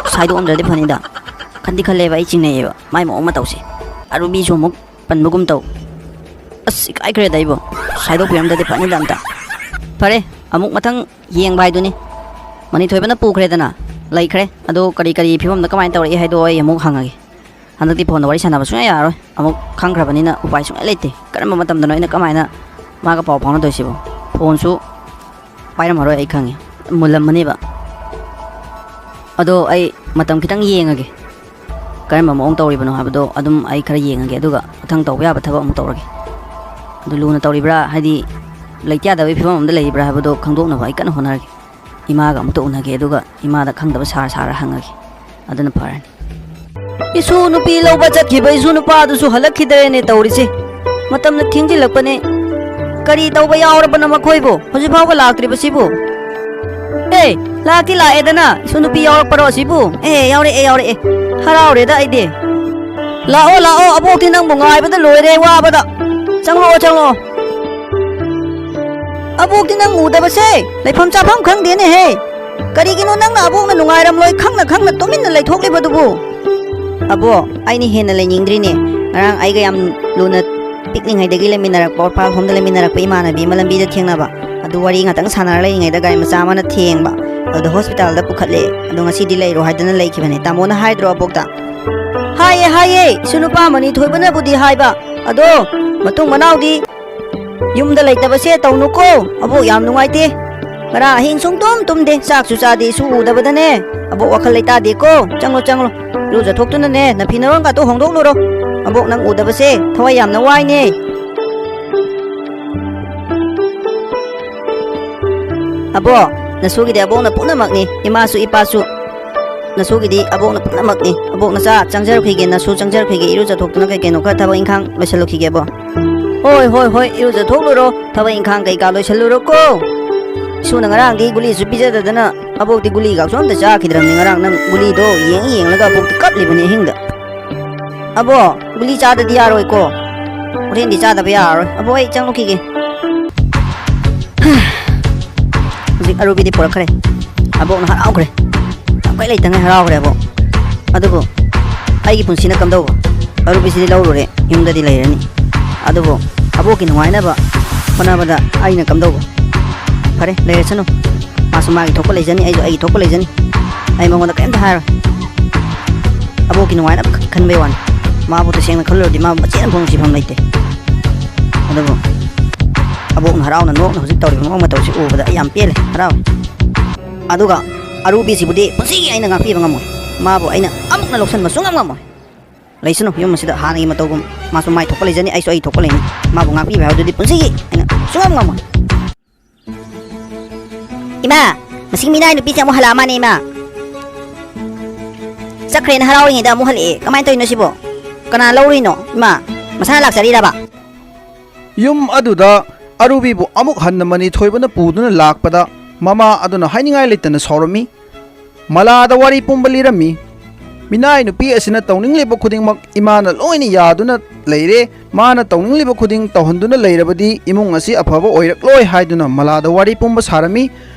ꯑꯁ, ꯍꯥꯏꯗꯣꯛꯑꯝꯗ꯭ꯔꯗꯤ ꯐꯅꯤꯗ꯫ ꯈꯟꯗꯤ ꯈꯜꯂꯦꯕ, ꯑꯩ ꯆꯤꯡꯅꯩꯌꯦꯕ ꯃꯥꯏ ꯃꯑꯣꯡ ꯃꯇꯧꯁꯦ꯫ ꯑꯔꯨꯕꯤꯁꯨ ꯑꯃꯨꯛ ꯄꯟꯕꯒꯨꯝ ꯇꯧ꯫ ꯑꯁ, ꯏꯀꯥꯏꯈ꯭ꯔꯦꯗ ꯑꯩꯕꯨ꯫ ꯍꯥꯏꯗꯣꯛꯄꯤꯔꯝꯗ꯭ꯔꯗꯤ ꯐꯅꯤꯗ ꯑꯝꯇ꯫ ꯐꯔꯦ, ꯑꯃꯨꯛ ꯃꯊꯪ ꯌꯦꯡꯕ ꯍꯥꯏꯗꯨꯅꯤ꯫ ꯃꯅꯤꯊꯣꯏꯕꯅ ꯄꯨꯈ꯭ꯔꯦꯗꯅ, ꯂꯩꯈ꯭ꯔꯦ꯫ ꯑꯗꯣ ꯀꯔꯤ ꯀꯔꯤ ꯐꯤꯕꯝꯗ ꯀꯃꯥꯏꯅ ꯇꯧꯔꯛꯏ ꯍꯥꯏꯗꯣ ꯑꯩ ꯑꯃꯨꯛ ꯍꯪꯉꯒꯦ꯫ ꯍꯟꯗꯛꯇꯤ ꯐꯣꯟꯗ ꯋꯥꯔꯤ ꯁꯥꯟꯅꯕ ꯁꯨꯡꯌꯥ ꯌꯥꯔꯔꯣꯏ꯫ ꯑꯃꯨꯛ ꯈꯪꯈ꯭ꯔꯕꯅꯤꯅ ꯎꯄꯥꯏ ꯁꯨꯡꯂꯩ ꯂꯩꯇꯦ꯫ ꯀꯔꯝꯕ ꯃꯇꯝꯗꯅꯣ ꯑꯩꯅ ꯀꯃꯥꯏꯅ ꯃꯥꯒ ꯄꯥꯎ ꯐꯥꯎꯅꯗꯣꯏꯁꯤꯕꯣ? ꯐꯣꯟꯁꯨ ꯄꯥꯏꯔꯝꯃꯔꯣꯏ, ꯑꯩ ꯈꯪꯉꯤ꯫ ꯃꯨꯜꯂꯝꯃꯅꯦꯕ꯫ ꯑꯗꯣ ꯑꯩ ꯃꯇꯝ ꯈꯤꯇꯪ ꯌꯦꯡꯉꯒꯦ꯫ ꯀꯔꯝꯕ ꯃꯑꯣꯡ ꯇꯧꯔꯤꯕꯅꯣ ꯍꯥꯏꯕꯗꯣ ꯑꯗꯨꯝ ꯑꯩ ꯈꯔ ꯌꯦꯡꯉꯒꯦ, ꯑꯗꯨꯒ ꯃꯊꯪ ꯇꯧꯕ ꯌꯥꯕ ꯊꯕꯛ ꯑꯃꯨꯛ ꯇꯧꯔꯒꯦ꯫ ꯑꯗꯨ ꯂꯨꯅ ꯇꯧꯔꯤꯕ꯭ꯔꯥ, ꯍꯥꯏꯗꯤ ꯂꯩꯇ ꯌꯥꯗꯕꯒꯤ ꯐꯤꯕꯝ ꯑꯃꯗ ꯂꯩꯔꯤꯕ꯭ꯔꯥ ꯍꯥꯏꯕꯗꯣ ꯈꯪꯗꯣꯛꯅꯕ ꯑꯩ ꯀꯟꯅ ꯍꯣꯠꯅꯔꯒꯦ꯫ ꯏꯃꯥꯒ ꯑꯃꯨꯛꯇ ꯎꯅꯒꯦ, ꯑꯗꯨꯒ ꯏꯃꯥꯗ ꯈꯪꯗꯕ ꯁꯥꯔ ꯁꯥꯔ ꯍꯪꯉꯒꯦ꯫ ꯑꯗꯨꯅ ꯐꯔꯅꯤ꯫ ꯏꯁꯨ ꯅꯨꯄꯤ ꯂꯧꯕ ꯆꯠꯈꯤꯕ ꯏꯁꯨ ꯅꯨꯄꯥꯗꯨꯁꯨ ꯍꯜꯂꯛꯈꯤꯗ꯭ꯔꯦꯅꯦ ꯇꯧꯔꯤꯁꯦ꯫ ꯃꯇꯝꯅ ꯊꯦꯡꯖꯤꯜꯂꯛꯄꯅꯦ꯫ ꯀꯔꯤ ꯇꯧꯕ ꯌꯥꯎꯔꯕꯅꯣ ꯃꯈꯣꯏꯕꯨ? ꯍꯧꯖꯤꯛ ꯐꯥꯎꯕ ꯂꯥꯛꯇ꯭ꯔꯤꯕꯁꯤꯕꯨ? ꯑꯦ, ꯂꯥꯛꯇꯤ ꯂꯥꯛꯑꯦꯗꯅ꯫ ꯏꯁꯨ ꯅꯨꯄꯤ ꯌꯥꯎꯔꯛꯄꯔꯣ ꯑꯁꯤꯕꯨ? ꯑꯦ, ꯌꯥꯎꯔꯛꯑꯦ, ꯌꯥꯎꯔꯛꯑꯦ꯫ ꯍꯔꯥꯎꯔꯦꯗ ꯑꯩꯗꯤ꯫ ꯂꯥꯛꯑꯣ, ꯂꯥꯛꯑꯣ, ꯑꯕꯣꯛꯇꯤ ꯅꯪꯕꯨ ꯉꯥꯏꯕꯗ ꯂꯣꯏꯔꯦ ꯋꯥꯕꯗ꯫ ꯆꯪꯂꯛꯑꯣ, ꯆꯪꯂꯛꯑꯣ꯫ ꯑꯕꯣꯛꯇꯤ ꯅꯪ ꯎꯗꯕꯁꯦ ꯂꯩꯐꯝ ꯆꯥꯐꯝ ꯈꯪꯗꯦꯅꯦꯍꯦ꯫ ꯀꯔꯤꯒꯤꯅꯣ ꯅꯪꯅ ꯑꯕꯣꯛꯅ ꯅꯨꯡꯉꯥꯏꯔꯝꯂꯣꯏ ꯈꯪꯅ ꯈꯪꯅ ꯇꯨꯃꯤꯟꯅ ꯂꯩꯊꯣꯛꯂꯤꯕꯗꯨꯕꯨ? ꯑꯕꯣꯛ, ꯑꯩꯅ ꯍꯦꯟꯅ ꯂꯩꯅꯤꯡꯗ꯭ꯔꯤꯅꯦ꯫ ꯉꯔꯥꯡ ꯑꯩꯒ ꯌꯥꯝ ꯂꯨꯅ ꯄꯤꯛꯂꯤꯉꯩꯗꯒꯤ ꯂꯩꯃꯤꯟꯅꯔꯛꯄ, ꯑꯣꯔꯐꯥꯜ ꯍꯣꯝꯗ ꯂꯩꯃꯤꯟꯅꯔꯛꯄ ꯏꯃꯥꯟꯅꯕꯤ ꯑꯃ ꯂꯝꯕꯤꯗ ꯊꯦꯡꯅꯕ꯫ ꯑꯗꯨ ꯋꯥꯔꯤ ꯉꯥꯛꯇꯪ ꯁꯥꯟꯅꯔ ꯂꯩꯔꯤꯉꯩꯗ ꯒꯥꯔꯤ ꯃꯆꯥ ꯑꯃꯅ ꯊꯦꯡꯕ꯫ ꯑꯗꯨꯗ ꯍꯣꯁꯄꯤꯇꯥꯜꯗ ꯄꯨꯈꯠꯂꯦ꯫ ꯑꯗꯣ ꯉꯁꯤꯗꯤ ꯂꯩꯔꯣ ꯍꯥꯏꯗꯅ ꯂꯩꯈꯤꯕꯅꯦ꯫ ꯇꯥꯃꯣꯅ ꯍꯥꯏꯗ꯭ꯔꯣ ꯑꯕꯣꯛꯇ? ꯍꯥꯏꯌꯦ, ꯍꯥꯏꯌꯦ꯫ ꯏꯁꯨ ꯅꯨꯄꯥ ꯑꯃꯅꯤ ꯊꯣꯏꯕꯅꯕꯨꯗꯤ ꯍꯥꯏꯕ꯫ ꯑꯗꯣ ꯃꯇꯨꯡ ꯃꯅꯥꯎꯗꯤ ꯌꯨꯝꯗ ꯂꯩꯇꯕꯁꯦ ꯇꯧꯅꯨꯀꯣ꯫ ꯑꯕꯣꯛ ꯌꯥꯝ ꯅꯨꯡꯉꯥꯏꯇꯦ꯫ ꯉꯔꯥꯡ ꯑꯍꯤꯡ ꯁꯨꯡꯇꯨꯝ ꯇꯨꯝꯗꯦ, ꯆꯥꯛꯁꯨ ꯆꯥꯗꯦ, ꯏꯁꯨ ꯎꯗꯕꯗꯅꯦ꯫ ꯑꯕꯣꯛ ꯋꯥꯈꯜ ꯂꯩꯇꯥꯗꯦꯀꯣ꯫ ꯆꯪꯂꯣ, ꯆꯪꯂꯣ꯫ ꯏꯔꯨꯖꯊꯣꯛꯇꯨꯅꯅꯦ, ꯅꯐꯤ ꯅꯔꯣꯟꯒꯗꯣ ꯍꯣꯡꯗꯣꯛꯂꯨꯔꯣ꯫ ꯑꯕꯣꯛ ꯅꯪ ꯎꯗꯕꯁꯦ ꯊꯋꯥꯏ ꯌꯥꯝꯅ ꯋꯥꯏꯅꯦ꯫ ꯑꯕꯣꯛ, ꯅꯁꯨꯒꯤꯗꯤ ꯑꯕꯣꯛꯅ ꯄꯨꯝꯅꯃꯛꯅꯤ, ꯏꯃꯥꯁꯨ ꯏꯄꯥꯁꯨ꯫ ꯅꯁꯨꯒꯤꯗꯤ ꯑꯕꯣꯛꯅ ꯄꯨꯝꯅꯃꯛꯅꯤ꯫ ꯑꯕꯣꯛ ꯅꯆꯥ ꯆꯪꯖꯔꯨꯈꯤꯒꯦ, ꯅꯁꯨ ꯆꯪꯖꯔꯨꯈꯤꯒꯦ, ꯏꯔꯨꯖꯊꯣꯛꯇꯨꯅ ꯀꯩ ꯀꯩꯅꯣ ꯈꯔ ꯊꯕꯛ ꯏꯪꯈꯥꯡ ꯂꯣꯏꯁꯤꯜꯂꯨꯈꯤꯒꯦ ꯑꯕꯣꯛ꯫ ꯍꯣꯏ, ꯍꯣꯏ, ꯍꯣꯏ, ꯏꯔꯨꯖꯊꯣꯛꯂꯨꯔꯣ, ꯊꯕꯛ ꯏꯪꯈꯥꯡ ꯀꯩꯀꯥ ꯂꯣꯏꯁꯤꯜꯂꯨꯔꯣꯀꯣ꯫ ꯏꯁꯨꯅ ꯉꯔꯥꯡꯗꯤ ꯒꯨꯂꯤꯁꯨ ꯄꯤꯖꯗꯗꯅ ꯑꯕꯣꯛꯇꯤ ꯒꯨꯂꯤꯒꯁꯨ ꯑꯝꯇ ꯆꯥꯈꯤꯗ꯭ꯔꯕꯅꯤ꯫ ꯉꯔꯥꯡ ꯅꯪ ꯒꯨꯂꯤꯗꯣ ꯌꯦꯡ ꯌꯦꯡꯂꯒ ꯑꯕꯣꯛꯇꯤ ꯀꯞꯂꯤꯕꯅꯤ ꯑꯍꯤꯡꯗ꯫ ꯑꯕꯣꯛ, ꯒꯨꯂꯤ ꯆꯥꯗꯗꯤ ꯌꯥꯔꯣꯏꯀꯣ꯫ ꯍꯣꯔꯦꯟꯗꯤ ꯆꯥꯗꯕ ꯌꯥꯔꯔꯣꯏ꯫ ꯑꯕꯣꯛ, ꯑꯩ ꯆꯪꯂꯨꯈꯤꯒꯦ꯫ ꯍꯧꯖꯤꯛ ꯑꯔꯨꯕꯤꯗꯤ ꯄꯨꯔꯛꯈ꯭ꯔꯦ꯫ ꯑꯕꯣꯛꯅ ꯍꯔꯥꯎꯈ꯭ꯔꯦ꯫ ꯌꯥꯝ ꯀꯩ ꯂꯩꯇꯉꯩ ꯍꯔꯥꯎꯈ꯭ꯔꯦ ꯑꯕꯣꯛ꯫ ꯑꯗꯨꯕꯨ ꯑꯩꯒꯤ ꯄꯨꯟꯁꯤꯅ ꯀꯝꯗꯧꯕ? ꯑꯔꯨꯕꯤꯁꯤꯗꯤ ꯂꯧꯔꯨꯔꯦ, ꯌꯨꯝꯗꯗꯤ ꯂꯩꯔꯅꯤ꯫ ꯑꯗꯨꯕꯨ ꯑꯕꯣꯛꯀꯤ ꯅꯨꯡꯉꯥꯏꯅꯕ ꯍꯣꯠꯅꯕꯗ ꯑꯩꯅ ꯀꯝꯗꯧꯕ? ꯐꯔꯦ, ꯂꯩꯔꯁꯅꯨ꯫ ꯃꯥꯁꯨ ꯃꯥꯒꯤ ꯊꯣꯛꯄ ꯂꯩꯖꯅꯤ, ꯑꯩꯁꯨ ꯑꯩꯒꯤ ꯊꯣꯛꯄ ꯂꯩꯖꯅꯤ꯫ ꯑꯩ ꯃꯉꯣꯟꯗ ꯀꯔꯤꯝꯇ ꯍꯥꯏꯔꯣꯏ꯫ ꯑꯕꯣꯛꯀꯤ ꯅꯨꯡꯉꯥꯏꯅꯕ ꯈꯛꯀꯤ ꯈꯟꯕꯩ ꯋꯥꯅꯤ꯫ ꯃꯥꯕꯨ ꯇꯁꯦꯡꯅ ꯈꯜꯂꯨꯔꯗꯤ ꯃꯥꯕꯨ ꯃꯆꯦꯠ ꯑꯃꯐꯥꯎ ꯅꯨꯡꯁꯤꯐꯝ ꯂꯩꯇꯦ꯫ ꯑꯗꯨꯕꯨ ꯑꯕꯣꯛꯅ ꯍꯔꯥꯎꯅ ꯅꯣꯛꯅ ꯍꯧꯖꯤꯛ ꯇꯧꯔꯤꯕ ꯃꯑꯣꯡ ꯃꯇꯧꯁꯤ ꯎꯕꯗ ꯑꯩ ꯌꯥꯝ ꯄꯦꯜꯂꯦ, ꯍꯔꯥꯎꯏ꯫ ꯑꯗꯨꯒ ꯑꯔꯨꯕꯤꯁꯤꯕꯨꯗꯤ ꯄꯨꯟꯁꯤꯒꯤ ꯑꯩꯅ ꯉꯥꯛꯄꯤꯕ ꯉꯝꯃꯣꯏ꯫ ꯃꯥꯕꯨ ꯑꯩꯅ ꯑꯃꯨꯛꯅ ꯂꯧꯁꯟꯕ ꯁꯨꯡꯉꯝ ꯉꯝꯃꯣꯏ꯫ ꯂꯩꯁꯅꯨ, ꯌꯨꯝ ꯑꯁꯤꯗ ꯍꯥꯟꯅꯒꯤ ꯃꯇꯧꯒꯨꯝ꯫ ꯃꯥꯁꯨ ꯃꯥꯏ ꯊꯣꯛꯄ ꯂꯩꯖꯅꯤ, ꯑꯩꯁꯨ ꯑꯩ ꯊꯣꯛꯄ ꯂꯩꯅꯤ꯫ ꯃꯥꯕꯨ ꯉꯥꯛꯄꯤꯕ ꯍꯥꯏꯕꯗꯨꯗꯤ ꯄꯨꯟꯁꯤꯒꯤ ꯑꯩꯅ ꯁꯨꯡꯉꯝ ꯉꯝꯃꯣꯏ꯫ ꯏꯃꯥ, ꯃꯁꯤꯒꯤ ꯃꯤꯅꯥꯏ ꯅꯨꯄꯤꯁꯦ ꯑꯃꯨꯛ ꯍꯜꯂꯛꯑ ꯃꯥꯅꯦ, ꯏꯃꯥ꯫ ꯆꯠꯈ꯭ꯔꯦꯅ ꯍꯔꯥꯎꯔꯤꯉꯩꯗ ꯑꯃꯨꯛ ꯍꯜꯂꯛꯑꯦ꯫ ꯀꯃꯥꯏꯅ ꯇꯧꯔꯤꯅꯣ ꯁꯤꯕꯣ? ꯀꯅꯥ ꯂꯧꯔꯨꯏꯅꯣ, ꯏꯃꯥ? ꯃꯁꯥꯅ ꯂꯥꯛꯆꯔꯤꯔꯕ? ꯌꯨꯝ ꯑꯗꯨꯗ ꯑꯔꯨꯕꯤꯕꯨ ꯑꯃꯨꯛ ꯍꯟꯅ ꯃꯅꯤ ꯊꯣꯏꯕꯅ ꯄꯨꯗꯨꯅ ꯂꯥꯛꯄꯗ, ꯃꯃꯥ ꯑꯗꯨꯅ ꯍꯥꯏꯅꯤꯡꯉꯥꯏ ꯂꯩꯇꯅ ꯁꯥꯎꯔꯝꯃꯤ꯫ ꯃꯂꯥꯗ ꯋꯥꯔꯤ ꯄꯨꯝꯕ ꯂꯤꯔꯝꯃꯤ꯫ ꯃꯤꯅꯥꯏ ꯅꯨꯄꯤ ꯑꯁꯤꯅ ꯇꯧꯅꯤꯡꯂꯤꯕ ꯈꯨꯗꯤꯡꯃꯛ ꯏꯃꯥꯅ ꯂꯣꯏꯅ ꯌꯥꯗꯨꯅ ꯂꯩꯔꯦ꯫ ꯃꯥꯅ ꯇꯧꯅꯤꯡꯂꯤꯕ ꯈꯨꯗꯤꯡ ꯇꯧꯍꯟꯗꯨꯅ ꯂꯩꯔꯕꯗꯤ ꯏꯃꯨꯡ ꯑꯁꯤ ꯑꯐꯕ ꯑꯣꯏꯔꯛꯂꯣꯏ ꯍꯥꯏꯗꯨꯅ ꯃꯂꯥꯗ ꯋꯥꯔꯤ ꯄꯨꯝꯕ ꯁꯥꯔꯝꯃꯤ꯫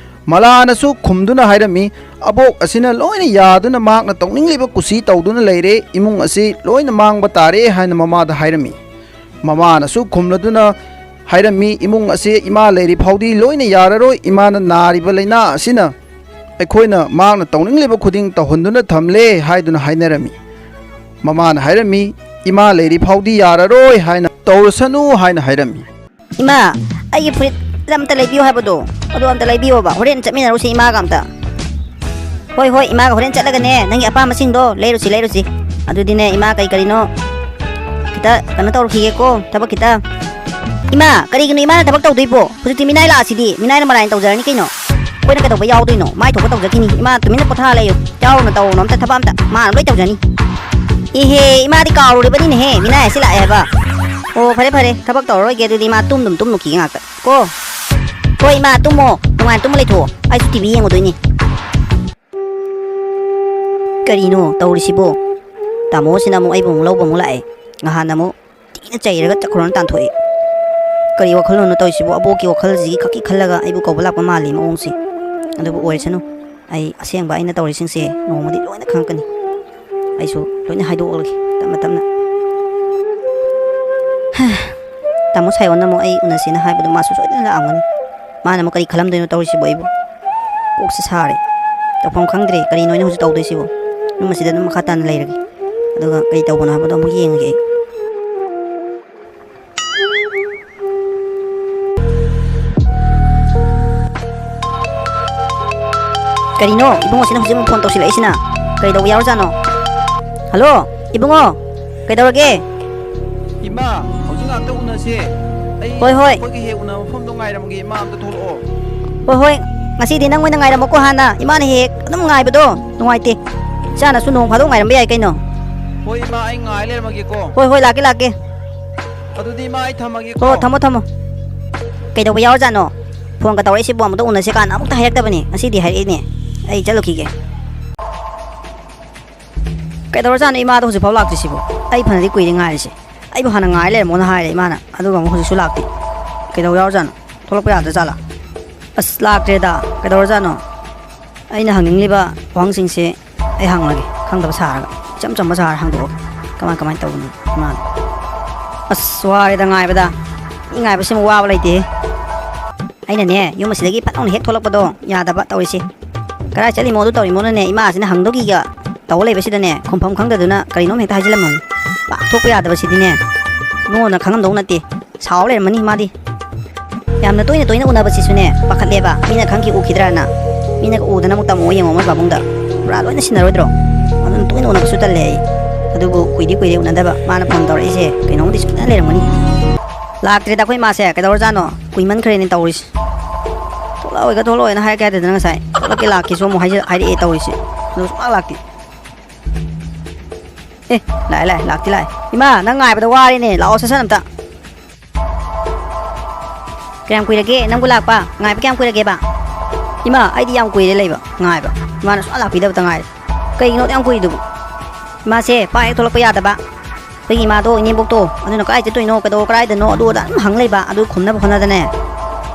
ꯃꯂꯥꯅꯁꯨ ꯈꯨꯝꯗꯨꯅ ꯍꯥꯏꯔꯝꯃꯤ, "ꯑꯕꯣꯛ ꯑꯁꯤꯅ ꯂꯣꯏꯅ ꯌꯥꯗꯨꯅ ꯃꯍꯥꯛꯅ ꯇꯧꯅꯤꯡꯂꯤꯕ ꯀꯨꯁꯤ ꯇꯧꯗꯨꯅ ꯂꯩꯔꯦ, ꯏꯃꯨꯡ ꯑꯁꯤ ꯂꯣꯏꯅ ꯃꯥꯡꯕ ꯇꯥꯔꯦ" ꯍꯥꯏꯅ ꯃꯃꯥꯗ ꯍꯥꯏꯔꯝꯃꯤ꯫ ꯃꯃꯥꯅꯁꯨ ꯈꯨꯝꯂꯗꯨꯅ ꯍꯥꯏꯔꯝꯃꯤ, "ꯏꯃꯨꯡ ꯑꯁꯤ ꯏꯃꯥ ꯂꯩꯔꯤ ꯐꯥꯎꯗꯤ ꯂꯣꯏꯅ ꯌꯥꯔꯔꯣꯏ꯫ ꯏꯃꯥꯅ ꯅꯥꯔꯤꯕ ꯂꯥꯏꯅꯥ ꯑꯁꯤꯅ ꯑꯩꯈꯣꯏꯅ ꯃꯍꯥꯛꯅ ꯇꯧꯅꯤꯡꯂꯤꯕ ꯈꯨꯗꯤꯡ ꯇꯧꯍꯟꯗꯨꯅ ꯊꯝꯂꯦ" ꯍꯥꯏꯗꯨꯅ ꯍꯥꯏꯅꯔꯝꯃꯤ꯫ ꯃꯃꯥꯅ ꯍꯥꯏꯔꯝꯃꯤ, "ꯏꯃꯥ ꯂꯩꯔꯤ ꯐꯥꯎꯗꯤ ꯌꯥꯔꯔꯣꯏ ꯍꯥꯏꯅ ꯇꯧꯔꯁꯅꯨ" ꯍꯥꯏꯅ ꯍꯥꯏꯔꯝꯃꯤ꯫ ꯏꯃꯥ, ꯑꯩꯒꯤ ꯐꯨꯔꯤꯠ ꯑꯝꯇ ꯂꯩꯕꯤꯌꯨ ꯍꯥꯏꯕꯗꯣ, ꯑꯗꯨ ꯑꯝꯇ ꯂꯩꯕꯤꯌꯣꯕ꯫ ꯍꯣꯔꯦꯟ ꯆꯠꯃꯤꯟꯅꯔꯨꯁꯤ ꯏꯃꯥꯒ ꯑꯝꯇ꯫ ꯍꯣꯏ, ꯍꯣꯏ, ꯏꯃꯥꯒ ꯍꯣꯔꯦꯟ ꯆꯠꯂꯒꯅꯦ, ꯅꯪꯒꯤ ꯑꯄꯥꯝꯕꯁꯤꯡꯗꯣ ꯂꯩꯔꯨꯁꯤ, ꯂꯩꯔꯨꯁꯤ꯫ ꯑꯗꯨꯗꯤꯅꯦ, ꯏꯃꯥ, ꯀꯩ ꯀꯔꯤꯅꯣ ꯈꯤꯇ ꯀꯩꯅꯣ ꯇꯧꯔꯨꯈꯤꯒꯦꯀꯣ, ꯊꯕꯛ ꯈꯤꯇ꯫ ꯏꯃꯥ, ꯀꯔꯤꯒꯤꯅꯣ ꯏꯃꯥꯅ ꯊꯕꯛ ꯇꯧꯗꯣꯏꯕꯣ? ꯍꯧꯖꯤꯛꯇꯤ ꯃꯤꯅꯥꯏ ꯂꯥꯛꯑꯁꯤꯗꯤ, ꯃꯤꯅꯥꯏꯅ ꯃꯔꯥꯏꯅ ꯇꯧꯖꯔꯅꯤ ꯀꯩꯅꯣ꯫ ꯑꯩꯈꯣꯏꯅ ꯀꯩꯗꯧꯕ ꯌꯥꯎꯗꯣꯏꯅꯣ? ꯃꯥꯏ ꯊꯣꯛꯄ ꯇꯧꯖꯈꯤꯅꯤ꯫ ꯏꯃꯥ, ꯇꯨꯃꯤꯟꯅ ꯄꯣꯊꯥ ꯂꯩꯌꯨ꯫ ꯌꯥꯎꯔꯨꯅꯣ, ꯇꯧꯔꯨꯅꯣ, ꯑꯝꯇ ꯊꯕꯛ ꯑꯝꯇ꯫ ꯃꯥꯅ ꯂꯣꯏ ꯇꯧꯖꯅꯤ꯫ ꯏꯍꯦ, ꯏꯃꯥꯗꯤ ꯀꯥꯎꯔꯨꯔꯤꯕꯅꯤꯅꯦꯍꯦ, ꯃꯤꯅꯥꯏ ꯑꯁꯤ ꯂꯥꯛꯑꯦ ꯍꯥꯏꯕ꯫ ꯑꯣ, ꯐꯔꯦ, ꯐꯔꯦ, ꯊꯕꯛ ꯇꯧꯔꯔꯣꯏꯒꯦ ꯑꯗꯨꯗꯤ, ꯏꯃꯥ ꯇꯨꯝꯗꯨꯝ ꯇꯨꯝꯃꯨꯈꯤꯒꯦ ꯉꯥꯛꯇ꯫ ꯀꯣ꯫ ꯍꯣꯏ, ꯏꯃꯥ, ꯇꯨꯝꯃꯣ꯫ ꯅꯨꯡꯉꯥꯏꯅ ꯇꯨꯝꯃ ꯂꯩꯊꯣꯛꯑꯣ꯫ ꯑꯩꯁꯨ ꯇꯤ ꯚꯤ ꯌꯦꯡꯉꯨꯗꯣꯏꯅꯤ꯫ ꯀꯔꯤꯅꯣ ꯇꯧꯔꯤꯁꯤꯕꯣ? ꯇꯥꯃꯣꯁꯤꯅ ꯑꯃꯨꯛ ꯑꯩꯕꯨ ꯑꯃꯨꯛ ꯂꯧꯕ ꯑꯃꯨꯛ ꯂꯥꯛꯑꯦ꯫ ꯅꯍꯥꯟ ꯑꯃꯨꯛ ꯊꯤꯅ ꯆꯩꯔꯒ ꯆꯠꯈ꯭ꯔꯣꯅ ꯇꯥꯟꯊꯣꯛꯑꯦ꯫ ꯀꯔꯤ ꯋꯥꯈꯜꯂꯣꯟꯅꯣ ꯇꯧꯔꯤꯁꯤꯕꯣ? ꯑꯕꯣꯛꯀꯤ ꯋꯥꯈꯜꯁꯤꯒꯤ ꯈꯛꯀꯤ ꯈꯜꯂꯒ ꯑꯩꯕꯨ ꯀꯧꯕ ꯂꯥꯛꯄ ꯃꯥꯜꯂꯤ ꯃꯑꯣꯡꯁꯦ꯫ ꯑꯗꯨꯕꯨ ꯑꯣꯏꯔꯁꯅꯨ꯫ ꯑꯩ ꯑꯁꯦꯡꯕ ꯑꯩꯅ ꯇꯧꯔꯤꯁꯤꯡꯁꯦ ꯅꯣꯡꯃꯗꯤ ꯂꯣꯏꯅ ꯈꯪꯉꯛꯀꯅꯤ꯫ ꯑꯩꯁꯨ ꯂꯣꯏꯅ ꯍꯥꯏꯗꯣꯛꯑꯒꯦ ꯇꯞꯅ ꯇꯞꯅ꯫ ꯍꯥ, ꯇꯥꯃꯣ ꯁꯥꯏꯑꯣꯟꯅ ꯑꯃꯨꯛ ꯑꯩ ꯎꯅꯁꯦꯅ ꯍꯥꯏꯕꯗꯣ ꯃꯥꯁꯨ ꯁꯣꯏꯗꯅ ꯂꯥꯛꯑꯝꯒꯅꯤ꯫ ꯃꯥꯅ ꯑꯃꯨꯛ ꯀꯔꯤ ꯈꯜꯂꯝꯗꯣꯏꯅꯣ ꯇꯧꯔꯤꯁꯤꯕꯣ ꯑꯩꯕꯨ? ꯀꯣꯛꯁꯦ ꯁꯥꯔꯦ꯫ ꯇꯧꯐꯝ ꯈꯪꯗ꯭ꯔꯦ꯫ ꯀꯔꯤꯅꯣ ꯑꯩꯅ ꯍꯧꯖꯤꯛ ꯇꯧꯗꯣꯏꯁꯤꯕꯣ? ꯃꯁꯤꯗ ꯑꯗꯨꯝ ꯃꯈꯥ ꯇꯥꯅ ꯂꯩꯔꯒꯦ꯫ ꯑꯗꯨꯒ ꯀꯩ ꯇꯧꯕꯅꯣ ꯍꯥꯏꯕꯗꯣ ꯑꯃꯨꯛ ꯌꯦꯡꯉꯒꯦ ꯑꯩ꯫ ꯀꯔꯤꯅꯣ? ꯏꯕꯨꯡꯉꯣꯁꯤꯅ ꯍꯧꯖꯤꯛ ꯑꯃꯨꯛ ꯐꯣꯟ ꯇꯧꯁꯤꯜꯂꯛꯏꯁꯤꯅ? ꯀꯩꯗꯧꯕ ꯌꯥꯎꯔꯖꯥꯠꯅꯣ? ꯍꯜꯂꯣ, ꯏꯕꯨꯡꯉꯣ, ꯀꯩꯗꯧꯔꯒꯦ? ꯏꯃꯥ, ꯍꯧꯖꯤꯛ ꯉꯥꯛꯇ ꯎꯅꯁꯦ꯫ ꯑꯩ ꯍꯣꯏ, ꯍꯣꯏ꯫ ꯑꯩꯈꯣꯏꯒꯤ ꯍꯦꯛ ꯎꯅꯕ ꯃꯐꯝꯗꯣ ꯉꯥꯏꯔꯝꯃꯒꯦ, ꯏꯃꯥ ꯑꯝꯇ ꯊꯣꯛꯂꯛꯑꯣ꯫ ꯍꯣꯏ, ꯍꯣꯏ, ꯉꯁꯤꯗꯤ ꯅꯪ ꯑꯣꯏꯅ ꯉꯥꯏꯔꯝꯃꯣꯀꯣ ꯍꯥꯟꯅ꯫ ꯏꯃꯥꯅ ꯍꯦꯛ ꯑꯗꯨꯝ ꯉꯥꯏꯕꯗꯣ ꯅꯨꯡꯉꯥꯏꯇꯦ꯫ ꯏꯆꯥꯅꯁꯨ ꯅꯣꯡ ꯐꯥꯗꯣꯛ ꯉꯥꯏꯔꯝꯕ ꯌꯥꯏ ꯀꯩꯅꯣ꯫ ꯍꯣꯏ, ꯏꯃꯥ, ꯑꯩ ꯉꯥꯏ ꯂꯩꯔꯝꯃꯒꯦꯀꯣ꯫ ꯍꯣꯏ, ꯍꯣꯏ, ꯂꯥꯛꯀꯦ, ꯂꯥꯛꯀꯦ꯫ ꯑꯗꯨꯗꯤ, ꯏꯃꯥ, ꯑꯩ ꯊꯝꯃꯒꯦꯀꯣ꯫ ꯍꯣ, ꯊꯝꯃꯣ, ꯊꯝꯃꯣ꯫ ꯀꯩꯗꯧꯕ ꯌꯥꯎꯔꯖꯥꯠꯅꯣ? ꯐꯣꯟꯒ ꯇꯧꯔꯛꯏꯁꯤꯕꯨ ꯑꯃꯨꯛꯇ ꯎꯅꯁꯦ ꯀꯥꯟꯅ ꯑꯃꯨꯛꯇ ꯍꯥꯏꯔꯛꯇꯕꯅꯤ꯫ ꯉꯁꯤꯗꯤ ꯍꯥꯏꯔꯛꯏꯅꯦ꯫ ꯑꯩ ꯆꯠꯂꯨꯈꯤꯒꯦ꯫ ꯀꯩꯗꯧꯔꯖꯥꯠꯅꯣ ꯏꯃꯥꯗꯣ ꯍꯧꯖꯤꯛꯐꯥꯎ ꯂꯥꯛꯇ꯭ꯔꯤꯁꯤꯕꯣ? ꯑꯩ ꯐꯅꯗꯤ ꯀꯨꯏꯔꯦ ꯉꯥꯏꯔꯤꯁꯦ꯫ ꯑꯩꯕꯨ ꯍꯥꯟꯅ ꯉꯥꯏ ꯂꯩꯔꯝꯃꯣꯅ ꯍꯥꯏꯔꯦ ꯏꯃꯥꯅ, ꯑꯗꯨꯒ ꯑꯃꯨꯛ ꯍꯧꯖꯤꯛꯁꯨ ꯂꯥꯛꯇꯦ꯫ ꯀꯩꯗꯧ ꯌꯥꯎꯔꯖꯥꯠꯅꯣ? ꯊꯣꯛꯂꯛꯄ ꯌꯥꯗ꯭ꯔꯖꯥꯠꯂꯥ? ꯑꯁ, ꯂꯥꯛꯇ꯭ꯔꯦꯗ꯫ ꯀꯩꯗꯧꯔꯖꯥꯠꯅꯣ? ꯑꯩꯅ ꯍꯪꯅꯤꯡꯂꯤꯕ ꯋꯥꯍꯪꯁꯤꯡꯁꯦ ꯑꯩ ꯍꯪꯉꯒꯦ, ꯈꯪꯗꯕ ꯁꯥꯔꯒ, ꯏꯆꯝ ꯆꯝꯕ ꯁꯥꯔ ꯍꯪꯗꯣꯛꯑꯒꯦ꯫ ꯀꯃꯥꯏ ꯀꯃꯥꯏꯅ ꯇꯧꯕꯅꯣ ꯏꯃꯥꯅ? ꯑꯁ, ꯋꯥꯔꯦꯗ ꯉꯥꯏꯕꯗ꯫ ꯃꯤ ꯉꯥꯏꯕꯁꯤꯃꯨꯛ ꯋꯥꯕ ꯂꯩꯇꯦꯍꯦ꯫ ꯑꯩꯅꯅꯦ, ꯌꯨꯝ ꯑꯁꯤꯗꯒꯤ ꯐꯠ ꯂꯥꯎꯅ ꯍꯦꯛ ꯊꯣꯛꯂꯛꯄꯗꯣ ꯌꯥꯗꯕ ꯇꯧꯔꯤꯁꯦ꯫ ꯀꯗꯥꯏ ꯆꯠꯂꯤꯃꯣ ꯑꯗꯨ ꯇꯧꯔꯤꯃꯣꯅꯅꯦ, ꯏꯃꯥꯁꯤꯅ ꯍꯪꯗꯧꯒꯤꯒ ꯇꯧ ꯂꯩꯕꯁꯤꯗꯅꯦ, ꯈꯨꯝꯐꯝ ꯈꯪꯗꯗꯨꯅ ꯀꯔꯤꯅꯣꯝ ꯍꯦꯛꯇ ꯍꯥꯏꯖꯤꯜꯂꯝꯃꯕꯅꯤ꯫ ꯄꯥꯛ ꯊꯣꯛꯄ ꯌꯥꯗꯕꯁꯤꯗꯤꯅꯦ, ꯏꯕꯨꯡꯉꯣꯅ ꯈꯪꯉꯝꯗꯧ ꯅꯠꯇꯦ꯫ ꯁꯥꯎ ꯂꯩꯔꯝꯃꯅꯤ ꯃꯥꯗꯤ꯫ ꯌꯥꯝꯅ ꯇꯣꯏꯅ ꯇꯣꯏꯅ ꯎꯅꯕꯁꯤꯁꯨꯅꯦ, ꯄꯥꯈꯠꯂꯦꯕ꯫ ꯃꯤꯅ ꯈꯪꯈꯤ ꯎꯈꯤꯗ꯭ꯔꯥꯅ꯫ ꯃꯤꯅꯒ ꯎꯗꯅ ꯑꯃꯨꯛ ꯇꯝꯃꯣ ꯌꯦꯡꯉꯣ ꯃꯣꯏ ꯄꯥꯕꯨꯡꯗ꯫ ꯄꯨꯔꯥ ꯂꯣꯏꯅ ꯁꯤꯟꯅꯔꯣꯏꯗ꯭ꯔꯣ? ꯑꯗꯨꯅ ꯇꯣꯏꯅ ꯎꯅꯕꯁꯨ ꯇꯜꯂꯦ ꯑꯩ꯫ ꯑꯗꯨꯕꯨ ꯀꯨꯏꯗꯤ ꯀꯨꯏꯔꯦ ꯎꯅꯗꯕ꯫ ꯃꯥꯅ ꯐꯣꯟ ꯇꯧꯔꯛꯏꯁꯦ ꯀꯩꯅꯣꯝꯗꯤ ꯁꯣꯏꯗꯅ ꯂꯩꯔꯝꯒꯅꯤ꯫ ꯂꯥꯛꯇ꯭ꯔꯦꯗ ꯑꯩꯈꯣꯏ ꯃꯥꯁꯦ꯫ ꯀꯩꯗꯧꯔꯖꯥꯠꯅꯣ? ꯀꯨꯏꯃꯟꯈ꯭ꯔꯦꯅꯦ ꯇꯧꯔꯤꯁꯦ꯫ ꯊꯣꯛꯂꯛꯑꯣꯏꯒ ꯊꯣꯛꯂꯛꯑꯣꯏꯅ ꯍꯥꯏꯔꯛꯀꯦ ꯍꯥꯏꯗꯗꯅ ꯉꯁꯥꯏ꯫ ꯊꯣꯛꯂꯛꯀꯦ ꯂꯥꯛꯀꯦꯁꯨ ꯑꯃꯨꯛ ꯍꯥꯏꯖ-, ꯍꯥꯏꯔꯛꯑꯦ ꯇꯧꯔꯤꯁꯦ꯫ ꯑꯗꯨꯒ ꯁꯨꯡꯂꯥꯛ ꯂꯥꯛꯇꯦ꯫ ꯑꯦ, ꯂꯥꯛꯑꯦ, ꯂꯥꯛꯑꯦ, ꯂꯥꯛꯇꯤ ꯂꯥꯛꯑꯦ꯫ ꯏꯃꯥ, ꯅꯪ ꯉꯥꯏꯕꯗ ꯋꯥꯔꯦꯅꯦ꯫ ꯂꯥꯛꯑꯣ ꯁꯠ ꯁꯠ ꯑꯝꯇ꯫ ꯀꯌꯥꯝ ꯀꯨꯏꯔꯒꯦ ꯅꯪꯕꯨ ꯂꯥꯛꯄ? ꯉꯥꯏꯕ ꯀꯌꯥꯝ ꯀꯨꯏꯔꯒꯦꯕ? ꯏꯃꯥ, ꯑꯩꯗꯤ ꯌꯥꯝ ꯀꯨꯏꯔꯦ ꯂꯩꯕ, ꯉꯥꯏꯕ꯫ ꯏꯃꯥꯅ ꯁꯨꯡꯂꯥꯛ ꯂꯥꯛꯄꯤꯗꯕꯇ ꯉꯥꯏꯔꯦ꯫ ꯀꯩꯒꯤꯅꯣ ꯑꯗꯨꯛ ꯌꯥꯝ ꯀꯨꯏꯗꯨꯕꯨ? ꯏꯃꯥꯁꯦ ꯄꯥꯛ ꯍꯦꯛ ꯊꯣꯛꯂꯛꯄ ꯌꯥꯗꯕ꯫ ꯑꯩꯈꯣꯏꯒꯤ ꯏꯃꯥꯗꯣ, ꯏꯅꯦꯝꯕꯣꯛꯇꯣ, ꯑꯗꯨꯅ ꯀꯥꯏ ꯆꯠꯇꯣꯏꯅꯣ, ꯀꯩꯗꯧ-, ꯀꯗꯥꯏꯗꯅꯣ, ꯑꯗꯨ ꯑꯗꯥ ꯑꯗꯨꯝ ꯍꯪ ꯂꯩꯕ꯫ ꯑꯗꯨ ꯈꯨꯝꯅꯕ ꯍꯣꯠꯅꯗꯅꯦ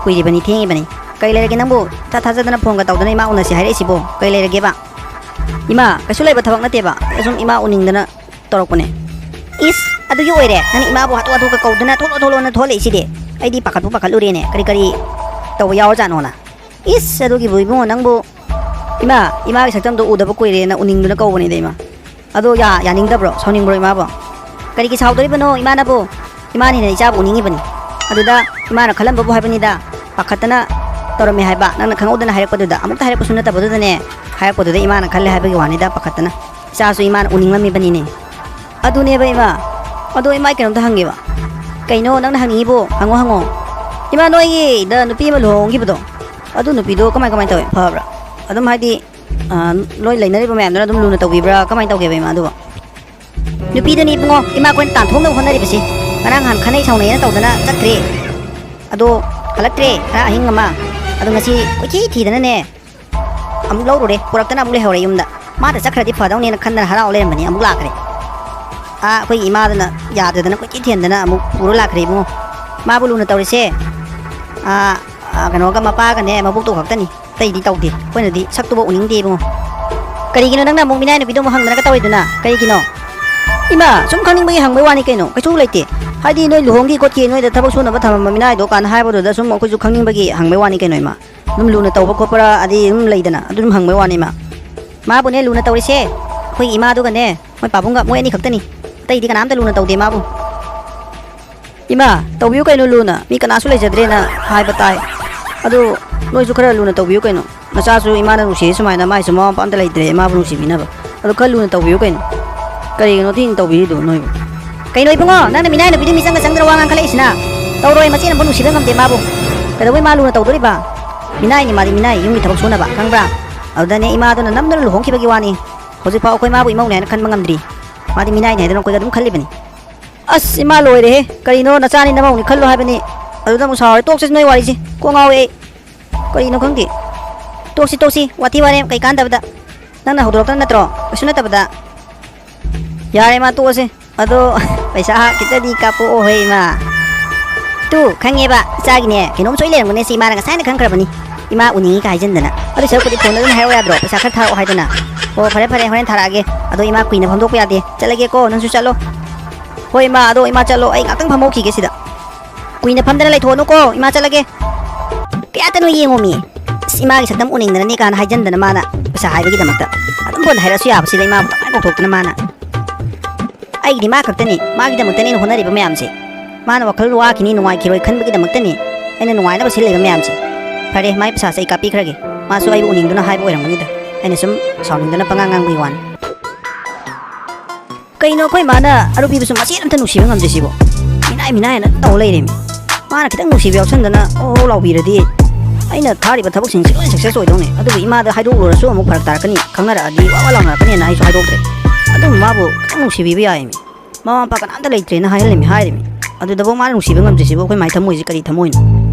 ꯀꯨꯏꯔꯤꯕꯅꯤ, ꯊꯦꯡꯉꯤꯕꯅꯤ꯫ ꯀꯩ ꯂꯩꯔꯒꯦ ꯅꯪꯕꯨ? ꯏꯊꯥ ꯊꯥꯖꯗꯅ ꯐꯣꯟꯒ ꯇꯧꯗꯅ ꯏꯃꯥ ꯎꯅꯁꯤ ꯍꯥꯏꯔꯛꯏꯁꯤꯕꯣ? ꯀꯩ ꯂꯩꯔꯒꯦꯕ? ꯏꯃꯥ, ꯀꯩꯁꯨ ꯂꯩꯕ ꯊꯕꯛ ꯅꯠꯇꯦꯕ꯫ ꯑꯩ ꯁꯨꯝ ꯏꯃꯥ ꯎꯅꯤꯡꯗꯅ ꯇꯧꯔꯛꯄꯅꯦ꯫ ꯏꯁ, ꯑꯗꯨꯒꯤ ꯑꯣꯏꯔꯦ ꯅꯪ ꯏꯃꯥꯕꯨ ꯍꯥꯊꯨ ꯍꯥꯊꯨꯒ ꯀꯧꯗꯅ ꯊꯣꯛꯂꯣ ꯊꯣꯛꯂꯣꯅ ꯊꯣꯛꯂꯛꯏꯁꯤꯗꯤ? ꯑꯩꯗꯤ ꯄꯥꯈꯠꯄꯨ ꯄꯥꯈꯠꯂꯨꯔꯦꯅꯦ, ꯀꯔꯤ ꯀꯔꯤ ꯇꯧꯕ ꯌꯥꯎꯔꯖꯥꯠꯅꯣꯅ꯫ ꯏꯁ, ꯑꯗꯨꯒꯤꯕꯨ ꯏꯕꯨꯡꯉꯣ ꯅꯪꯕꯨ ꯏꯃꯥ, ꯏꯃꯥꯒꯤ ꯁꯛꯇꯝꯗꯣ ꯎꯗꯕ ꯀꯨꯏꯔꯦꯅ ꯎꯅꯤꯡꯗꯨꯅ ꯀꯧꯕꯅꯤꯗ, ꯏꯃꯥ꯫ ꯑꯗꯣ ꯌꯥ-, ꯌꯥꯅꯤꯡꯗꯕ꯭ꯔꯣ? ꯁꯥꯎꯅꯤꯡꯕ꯭ꯔꯣ ꯏꯃꯥꯕꯣ? ꯀꯔꯤꯒꯤ ꯁꯥꯎꯗꯣꯔꯤꯕꯅꯣ ꯏꯃꯥꯅꯕꯨ? ꯏꯃꯥꯅ ꯍꯦꯟꯅ ꯏꯆꯥꯕꯨ ꯎꯅꯤꯡꯉꯤꯕꯅꯤ꯫ ꯑꯗꯨꯗ ꯏꯃꯥꯅ ꯈꯜꯂꯝꯕꯕꯨ ꯍꯥꯏꯕꯅꯤꯗ, ꯄꯥꯈꯠꯇꯅ ꯇꯧꯔꯝꯃꯦ ꯍꯥꯏꯕ꯫ ꯅꯪꯅ ꯈꯪꯍꯧꯗꯅ ꯍꯥꯏꯔꯛꯄꯗꯨꯗ, ꯑꯃꯨꯛꯇ ꯍꯥꯏꯔꯛꯄꯁꯨ ꯅꯠꯇꯕꯗꯨꯗꯅꯦ, ꯍꯥꯏꯔꯛꯄꯗꯨꯗ ꯏꯃꯥꯅ ꯈꯜꯂꯦ ꯍꯥꯏꯕꯒꯤ ꯋꯥꯅꯤꯗ, ꯄꯥꯈꯠꯇꯅ꯫ ꯏꯆꯥꯁꯨ ꯏꯃꯥꯅ ꯎꯅꯤꯡꯂꯝꯃꯤꯕꯅꯤꯅꯦ꯫ ꯑꯗꯨꯅꯦꯕ ꯏꯃꯥ꯫ ꯑꯗꯣ ꯏꯃꯥ, ꯑꯩ ꯀꯩꯅꯣꯝꯇ ꯍꯪꯒꯦꯕ꯫ ꯀꯩꯅꯣ ꯅꯪꯅ ꯍꯪꯅꯤꯡꯉꯤꯕꯣ? ꯍꯪꯉꯣ, ꯍꯪꯉꯣ꯫ ꯏꯃꯥ, ꯅꯣꯏꯒꯤꯗ ꯅꯨꯄꯤ ꯑꯃ ꯂꯨꯍꯣꯡꯈꯤꯕꯗꯣ, ꯑꯗꯨ ꯅꯨꯄꯤꯗꯣ ꯀꯃꯥꯏ, ꯀꯃꯥꯏ ꯇꯧꯋꯦ? ꯐꯕ꯭ꯔꯥ? ꯑꯗꯨꯝ ꯍꯥꯏꯗꯤ, ꯑ, ꯂꯣꯏ ꯂꯩꯅꯔꯤꯕ ꯃꯌꯥꯝꯗꯨꯅ ꯑꯗꯨꯝ ꯂꯨꯅ ꯇꯧꯕꯤꯕ꯭ꯔꯥ? ꯀꯃꯥꯏꯅ ꯇꯧꯒꯦꯕ ꯏꯃꯥ ꯑꯗꯨꯕꯣ? ꯅꯨꯄꯤꯗꯨꯅꯤ ꯏꯕꯨꯡꯉꯣ, ꯏꯃꯥ ꯑꯩꯈꯣꯏꯅ ꯇꯥꯟꯊꯣꯛꯅꯕ ꯍꯣꯠꯅꯔꯤꯕꯁꯤ꯫ ꯉꯔꯥꯡ ꯅꯍꯥꯟ ꯈꯠꯅꯩ ꯁꯥꯎꯅꯩꯅ ꯇꯧꯗꯅ ꯆꯠꯈ꯭ꯔꯦ꯫ ꯑꯗꯣ ꯍꯜꯂꯛꯇ꯭ꯔꯦ, ꯉꯔꯥꯡ ꯑꯍꯤꯡ ꯑꯃ꯫ ꯑꯗꯣ ꯉꯁꯤ ꯀꯣꯏꯊꯤ ꯊꯤꯗꯅꯅꯦ, ꯑꯃꯨꯛ ꯂꯧꯔꯨꯔꯦ, ꯄꯨꯔꯛꯇꯅ ꯑꯃꯨꯛ ꯂꯩꯍꯧꯔꯦ ꯌꯨꯝꯗ꯫ ꯃꯥꯗ ꯆꯠꯈ꯭ꯔꯗꯤ ꯐꯗꯧꯅꯦꯅ ꯈꯟꯗꯅ ꯍꯔꯥꯎ ꯂꯩꯔꯝꯕꯅꯤ, ꯑꯃꯨꯛ ꯂꯥꯛꯈ꯭ꯔꯦ꯫ ꯑꯥ, ꯑꯩꯈꯣꯏꯒꯤ ꯏꯃꯥꯗꯨꯅ ꯌꯥꯗꯗꯅ ꯀꯣꯏꯊꯤ ꯊꯤꯍꯟꯗꯅ ꯑꯃꯨꯛ ꯄꯨꯔ ꯂꯥꯛꯈ꯭ꯔꯦ ꯏꯕꯨꯡꯉꯣ꯫ ꯃꯥꯕꯨ ꯂꯨꯅ ꯇꯧꯔꯤꯁꯦ, ꯑꯥ, ꯑꯥ, ꯀꯩꯅꯣꯒ ꯃꯄꯥꯒꯅꯦ, ꯃꯕꯣꯛꯇꯣ ꯈꯛꯇꯅꯤ, ꯑꯇꯩꯗꯤ ꯇꯧꯗꯦ꯫ ꯑꯩꯈꯣꯏꯅꯗꯤ ꯁꯛꯇꯨꯕ ꯎꯅꯤꯡꯗꯦ ꯏꯕꯨꯡꯉꯣ꯫ ꯀꯔꯤꯒꯤꯅꯣ ꯅꯪꯅ ꯑꯃꯨꯛ ꯃꯤꯅꯥꯏ ꯅꯨꯄꯤꯗꯣ ꯑꯃꯨꯛ ꯍꯪꯗꯅꯒ ꯇꯧꯔꯤꯗꯨꯅ? ꯀꯔꯤꯒꯤꯅꯣ? ꯏꯃꯥ, ꯁꯨꯝ ꯈꯪꯅꯤꯡꯕꯒꯤ ꯍꯪꯕꯩ ꯋꯥꯅꯤ ꯀꯩꯅꯣ, ꯀꯩꯁꯨ ꯂꯩꯇꯦ꯫ ꯍꯥꯏꯗꯤ ꯅꯣꯏ ꯂꯨꯍꯣꯡꯈꯤ ꯈꯣꯠꯈꯤ, ꯅꯣꯏꯗ ꯊꯕꯛ ꯁꯨꯅꯕ ꯊꯝꯃꯝꯕ ꯃꯤꯅꯥꯏꯗꯣ ꯀꯥꯟꯅ ꯍꯥꯏꯕꯗꯨꯗ ꯁꯨꯝ ꯑꯩꯈꯣꯏꯁꯨ ꯈꯪꯅꯤꯡꯕꯒꯤ ꯍꯪꯕꯩ ꯋꯥꯅꯤ ꯀꯩꯅꯣ ꯏꯃꯥ꯫ ꯑꯗꯨꯝ ꯂꯨꯅ ꯇꯧꯕ ꯈꯣꯠꯄꯔꯥ, ꯑꯗꯤ ꯑꯗꯨꯝ ꯂꯩꯗꯅ, ꯑꯗꯨ ꯑꯗꯨꯝ ꯍꯪꯕꯩ ꯋꯥꯅꯤ ꯏꯃꯥ꯫ ꯃꯥꯕꯨꯅꯦ ꯂꯨꯅ ꯇꯧꯔꯤꯁꯦ ꯑꯩꯈꯣꯏꯒꯤ ꯏꯃꯥꯗꯨꯒꯅꯦ, ꯃꯣꯏ ꯄꯥꯕꯨꯡꯒ, ꯃꯣꯏ ꯑꯅꯤ ꯈꯛꯇꯅꯤ꯫ ꯑꯇꯩꯗꯤ ꯀꯅꯥꯝꯇ ꯂꯨꯅ ꯇꯧꯗꯦ ꯃꯥꯕꯨ꯫ ꯏꯃꯥ, ꯇꯧꯕꯤꯌꯨ ꯀꯩꯅꯣ ꯂꯨꯅ, ꯃꯤ ꯀꯅꯥꯁꯨ ꯂꯩꯖꯗ꯭ꯔꯦꯅ ꯍꯥꯏꯕ ꯇꯥꯏ꯫ ꯑꯗꯨ ꯅꯣꯏꯁꯨ ꯈꯔ ꯂꯨꯅ ꯇꯧꯕꯤꯌꯨ ꯀꯩꯅꯣ꯫ ꯅꯆꯥꯁꯨ ꯏꯃꯥꯅ ꯅꯨꯡꯁꯤꯌꯦ ꯁꯨꯃꯥꯏꯅ, ꯃꯥꯏꯁꯨ ꯃꯃꯥ ꯃꯄꯥ ꯑꯝꯇ ꯂꯩꯇ꯭ꯔꯦ ꯃꯥꯕꯨ ꯅꯨꯡꯁꯤꯕꯤꯅꯕ꯫ ꯑꯗꯨ ꯈꯔ ꯂꯨꯅ ꯇꯧꯕꯤꯌꯨ ꯀꯩꯅꯣ꯫ ꯀꯔꯤꯒꯤꯅꯣ ꯊꯤꯅ ꯇꯧꯕꯤꯔꯤꯗꯨ ꯅꯣꯏꯕꯨ? ꯀꯩꯅꯣ ꯏꯕꯨꯡꯉꯣ, ꯅꯪꯅ ꯃꯤꯅꯥꯏ ꯅꯨꯄꯤꯗꯨ ꯃꯤꯆꯪꯒ ꯆꯪꯗꯅ ꯋꯥ ꯉꯥꯡꯈꯠꯂꯛꯏꯁꯤꯅ? ꯇꯧꯔꯣꯏ, ꯃꯆꯦꯅ ꯑꯃꯨꯛ ꯅꯨꯡꯁꯤꯕ ꯉꯝꯗꯦ ꯃꯥꯕꯨ꯫ ꯀꯩꯗꯧꯕꯩ ꯃꯥ ꯂꯨꯅ ꯇꯧꯗꯣꯔꯤꯕ? ꯃꯤꯅꯥꯏꯅꯤ ꯃꯥꯗꯤ, ꯃꯤꯅꯥꯏ, ꯌꯨꯝꯒꯤ ꯊꯕꯛ ꯁꯨꯅꯕ, ꯈꯪꯕ꯭ꯔꯥ? ꯑꯗꯨꯗꯅꯦ ꯏꯃꯥꯗꯨꯅ ꯅꯝꯗꯨꯅ ꯂꯨꯍꯣꯡꯈꯤꯕꯒꯤ ꯋꯥꯅꯤ꯫ ꯍꯧꯖꯤꯛꯐꯥꯎ ꯑꯩꯈꯣꯏ ꯃꯥꯕꯨ ꯏꯃꯧꯅꯦ ꯍꯥꯏꯅ ꯈꯟꯕ ꯉꯝꯗ꯭ꯔꯤ꯫ ꯃꯥꯗꯤ ꯃꯤꯅꯥꯏꯅꯤ ꯍꯥꯏꯗꯅ ꯑꯩꯈꯣꯏꯒ ꯑꯗꯨꯝ ꯈꯜꯂꯤꯕꯅꯤ꯫ ꯑꯁ, ꯏꯃꯥ ꯂꯣꯏꯔꯦꯍꯦ! ꯀꯔꯤꯅꯣ, ꯅꯆꯥꯅꯤ ꯅꯃꯧꯅꯤ ꯈꯜꯂꯣ ꯍꯥꯏꯕꯅꯤ, ꯑꯗꯨꯗ ꯑꯃꯨꯛ ꯁꯥꯎꯔꯦ꯫ ꯇꯣꯛꯁꯤ ꯅꯣꯏ ꯋꯥꯔꯤꯁꯤ, ꯀꯣꯛ ꯉꯥꯎꯋꯦ ꯑꯩ꯫ ꯀꯔꯤꯅꯣ ꯈꯪꯗꯦ꯫ ꯇꯣꯛꯁꯤ, ꯇꯣꯛꯁꯤ, ꯋꯥꯊꯤ ꯋꯥꯔꯦꯝ ꯀꯩ ꯀꯥꯟꯗꯕꯗ꯫ ꯅꯪꯅ ꯍꯧꯗꯣꯔꯛꯇꯕ ꯅꯠꯇ꯭ꯔꯣ? ꯀꯩꯁꯨ ꯅꯠꯇꯕꯗ꯫ ꯌꯥꯔꯦ ꯏꯃꯥ, ꯇꯣꯛꯑꯁꯤ꯫ ꯑꯗꯣ ꯄꯩꯁꯥ ꯈꯤꯇꯗꯤ ꯀꯥꯞꯄꯛꯑꯣ ꯍꯦ ꯏꯃꯥ꯫ ꯇꯨ, ꯈꯪꯉꯦꯕ, ꯏꯆꯥꯒꯤꯅꯦ ꯀꯩꯅꯣꯝ ꯁꯣꯏ ꯂꯩꯔꯝꯒꯅꯦ ꯁꯤ ꯏꯃꯥꯅ ꯉꯁꯥꯏꯅ ꯈꯪꯈ꯭ꯔꯕꯅꯤ꯫ ꯏꯃꯥ ꯎꯅꯤꯡꯉꯤꯒ ꯍꯥꯏꯖꯤꯟꯗꯅ꯫ ꯑꯗꯨ ꯁꯔꯨꯛꯄꯨꯗꯤ ꯐꯣꯟꯗ ꯑꯗꯨꯝ ꯍꯥꯏꯔꯛꯑꯣ ꯌꯥꯗ꯭ꯔꯣ? ꯄꯩꯁꯥ ꯈꯔ ꯊꯥꯔꯛꯑꯣ ꯍꯥꯏꯗꯅ꯫ ꯑꯣ, ꯐꯔꯦ, ꯐꯔꯦ, ꯍꯣꯔꯦꯟ ꯊꯥꯔꯛꯑꯒꯦ꯫ ꯑꯗꯣ ꯏꯃꯥ ꯀꯨꯏꯅ ꯐꯝꯗꯣꯛꯄ ꯌꯥꯗꯦ꯫ ꯆꯠꯂꯒꯦꯀꯣ, ꯅꯪꯁꯨ ꯆꯠꯂꯣ꯫ ꯍꯣꯏ ꯏꯃꯥ, ꯑꯗꯣ ꯏꯃꯥ ꯆꯠꯂꯣ, ꯑꯩ ꯉꯥꯛꯇꯪ ꯐꯝꯍꯧꯈꯤꯒꯦ ꯁꯤꯗ꯫ ꯀꯨꯏꯅ ꯐꯝꯗꯅ ꯂꯩꯊꯣꯛꯑꯅꯨꯀꯣ, ꯏꯃꯥ ꯆꯠꯂꯒꯦ꯫ ꯀꯌꯥꯇꯅꯣ ꯌꯦꯡꯉꯣꯃꯤ꯫ ꯑꯁ, ꯏꯃꯥꯒꯤ ꯁꯛꯇꯝ ꯎꯅꯤꯡꯗꯅꯅꯤ ꯀꯥꯏꯅ ꯍꯥꯏꯖꯟꯗꯅ ꯃꯥꯅ ꯄꯩꯁꯥ ꯍꯥꯏꯕꯒꯤꯗꯃꯛꯇ ꯑꯗꯨꯝ ꯐꯣꯟ ꯍꯥꯏꯔꯛꯑꯁꯨ ꯌꯥꯕꯁꯤꯗ ꯏꯃꯥꯕꯨ ꯇꯉꯥꯏ ꯀꯧꯊꯣꯛꯇꯅ ꯃꯥꯅ꯫ ꯑꯩꯒꯤꯗꯤ ꯃꯥ ꯈꯛꯇꯅꯤ, ꯃꯥꯒꯤꯗꯃꯛꯇꯅꯤ ꯑꯩꯅ ꯍꯣꯠꯅꯔꯤꯕ ꯃꯌꯥꯝꯁꯦ꯫ ꯃꯥꯅ ꯋꯥꯈꯜ ꯋꯥꯈꯤꯅꯤ, ꯅꯨꯡꯉꯥꯏꯈꯤꯔꯣꯏ ꯈꯟꯕꯒꯤꯗꯃꯛꯇꯅꯤ ꯑꯩꯅ ꯅꯨꯡꯉꯥꯏꯅꯕ ꯁꯤꯜꯂꯤꯕ ꯃꯌꯥꯝꯁꯦ꯫ ꯐꯔꯦ, ꯃꯥꯏ ꯄꯩꯁꯥꯁꯦ ꯑꯩ ꯀꯥꯞꯄꯤꯈ꯭ꯔꯒꯦ꯫ ꯃꯥꯁꯨ ꯑꯩꯕꯨ ꯎꯅꯤꯡꯗꯨꯅ ꯍꯥꯏꯕ ꯑꯣꯏꯔꯝꯒꯅꯤꯗ꯫ ꯑꯩꯅ ꯁꯨꯝ ꯁꯥꯎꯅꯤꯡꯗꯨꯅ ꯄꯉꯥꯡ ꯉꯥꯡꯕꯒꯤ ꯋꯥꯅꯤ꯫ ꯀꯩꯅꯣ ꯑꯩꯈꯣꯏ ꯃꯥꯅ ꯑꯔꯨ ꯄꯤꯕꯁꯨ ꯃꯆꯦꯠ ꯑꯝꯇ ꯅꯨꯡꯁꯤꯕ ꯉꯝꯗ꯭ꯔꯤꯁꯤꯕꯣ? ꯃꯤꯅꯥꯏ ꯃꯤꯅꯥꯏ ꯍꯥꯏꯅ ꯇꯧ ꯂꯩꯔꯦꯃꯤ꯫ ꯃꯥꯅ ꯈꯤꯇꯪ ꯅꯨꯡꯁꯤꯕ ꯌꯥꯎꯁꯟꯗꯅ ꯑꯣ ꯑꯣ ꯂꯥꯎꯕꯤꯔꯗꯤ ꯑꯩꯅ ꯊꯥꯔꯤꯕ ꯊꯕꯛꯁꯤꯡꯁꯦ ꯂꯣꯏ success ꯑꯣꯏꯗꯧꯅꯤ꯫ ꯑꯗꯨꯕꯨ ꯏꯃꯥꯗ ꯍꯥꯏꯗꯣꯛꯂꯨꯔꯁꯨ ꯑꯃꯨꯛ ꯐꯔꯛ ꯇꯥꯔꯛꯀꯅꯤ, ꯈꯪꯅꯔꯛꯑꯗꯤ ꯋꯥ ꯋꯥ ꯂꯥꯎꯅꯔꯛꯀꯅꯤꯅ ꯑꯩꯁꯨ ꯍꯥꯏꯗꯣꯛꯇ꯭ꯔꯦ꯫ ꯑꯗꯨꯕꯨ ꯃꯥꯕꯨ ꯈꯤꯇꯪ ꯅꯨꯡꯁꯤꯕꯤꯕ ꯌꯥꯏꯃꯤ꯫ ꯃꯃꯥ ꯃꯄꯥ ꯀꯅꯥꯝꯇ ꯂꯩꯇ꯭ꯔꯦꯅ ꯍꯥꯏꯍꯜꯂꯤꯃꯤ, ꯍꯥꯏꯔꯤꯃꯤ꯫ ꯑꯗꯨꯗꯐꯥꯎ ꯃꯥꯅ ꯅꯨꯡꯁꯤꯕ ꯉꯝꯗ꯭ꯔꯤꯁꯤꯕꯨ ꯑꯩꯈꯣꯏ ꯃꯥꯏ ꯊꯃꯣꯏꯁꯤ ꯀꯔꯤ ꯊꯃꯣꯏꯅꯣ?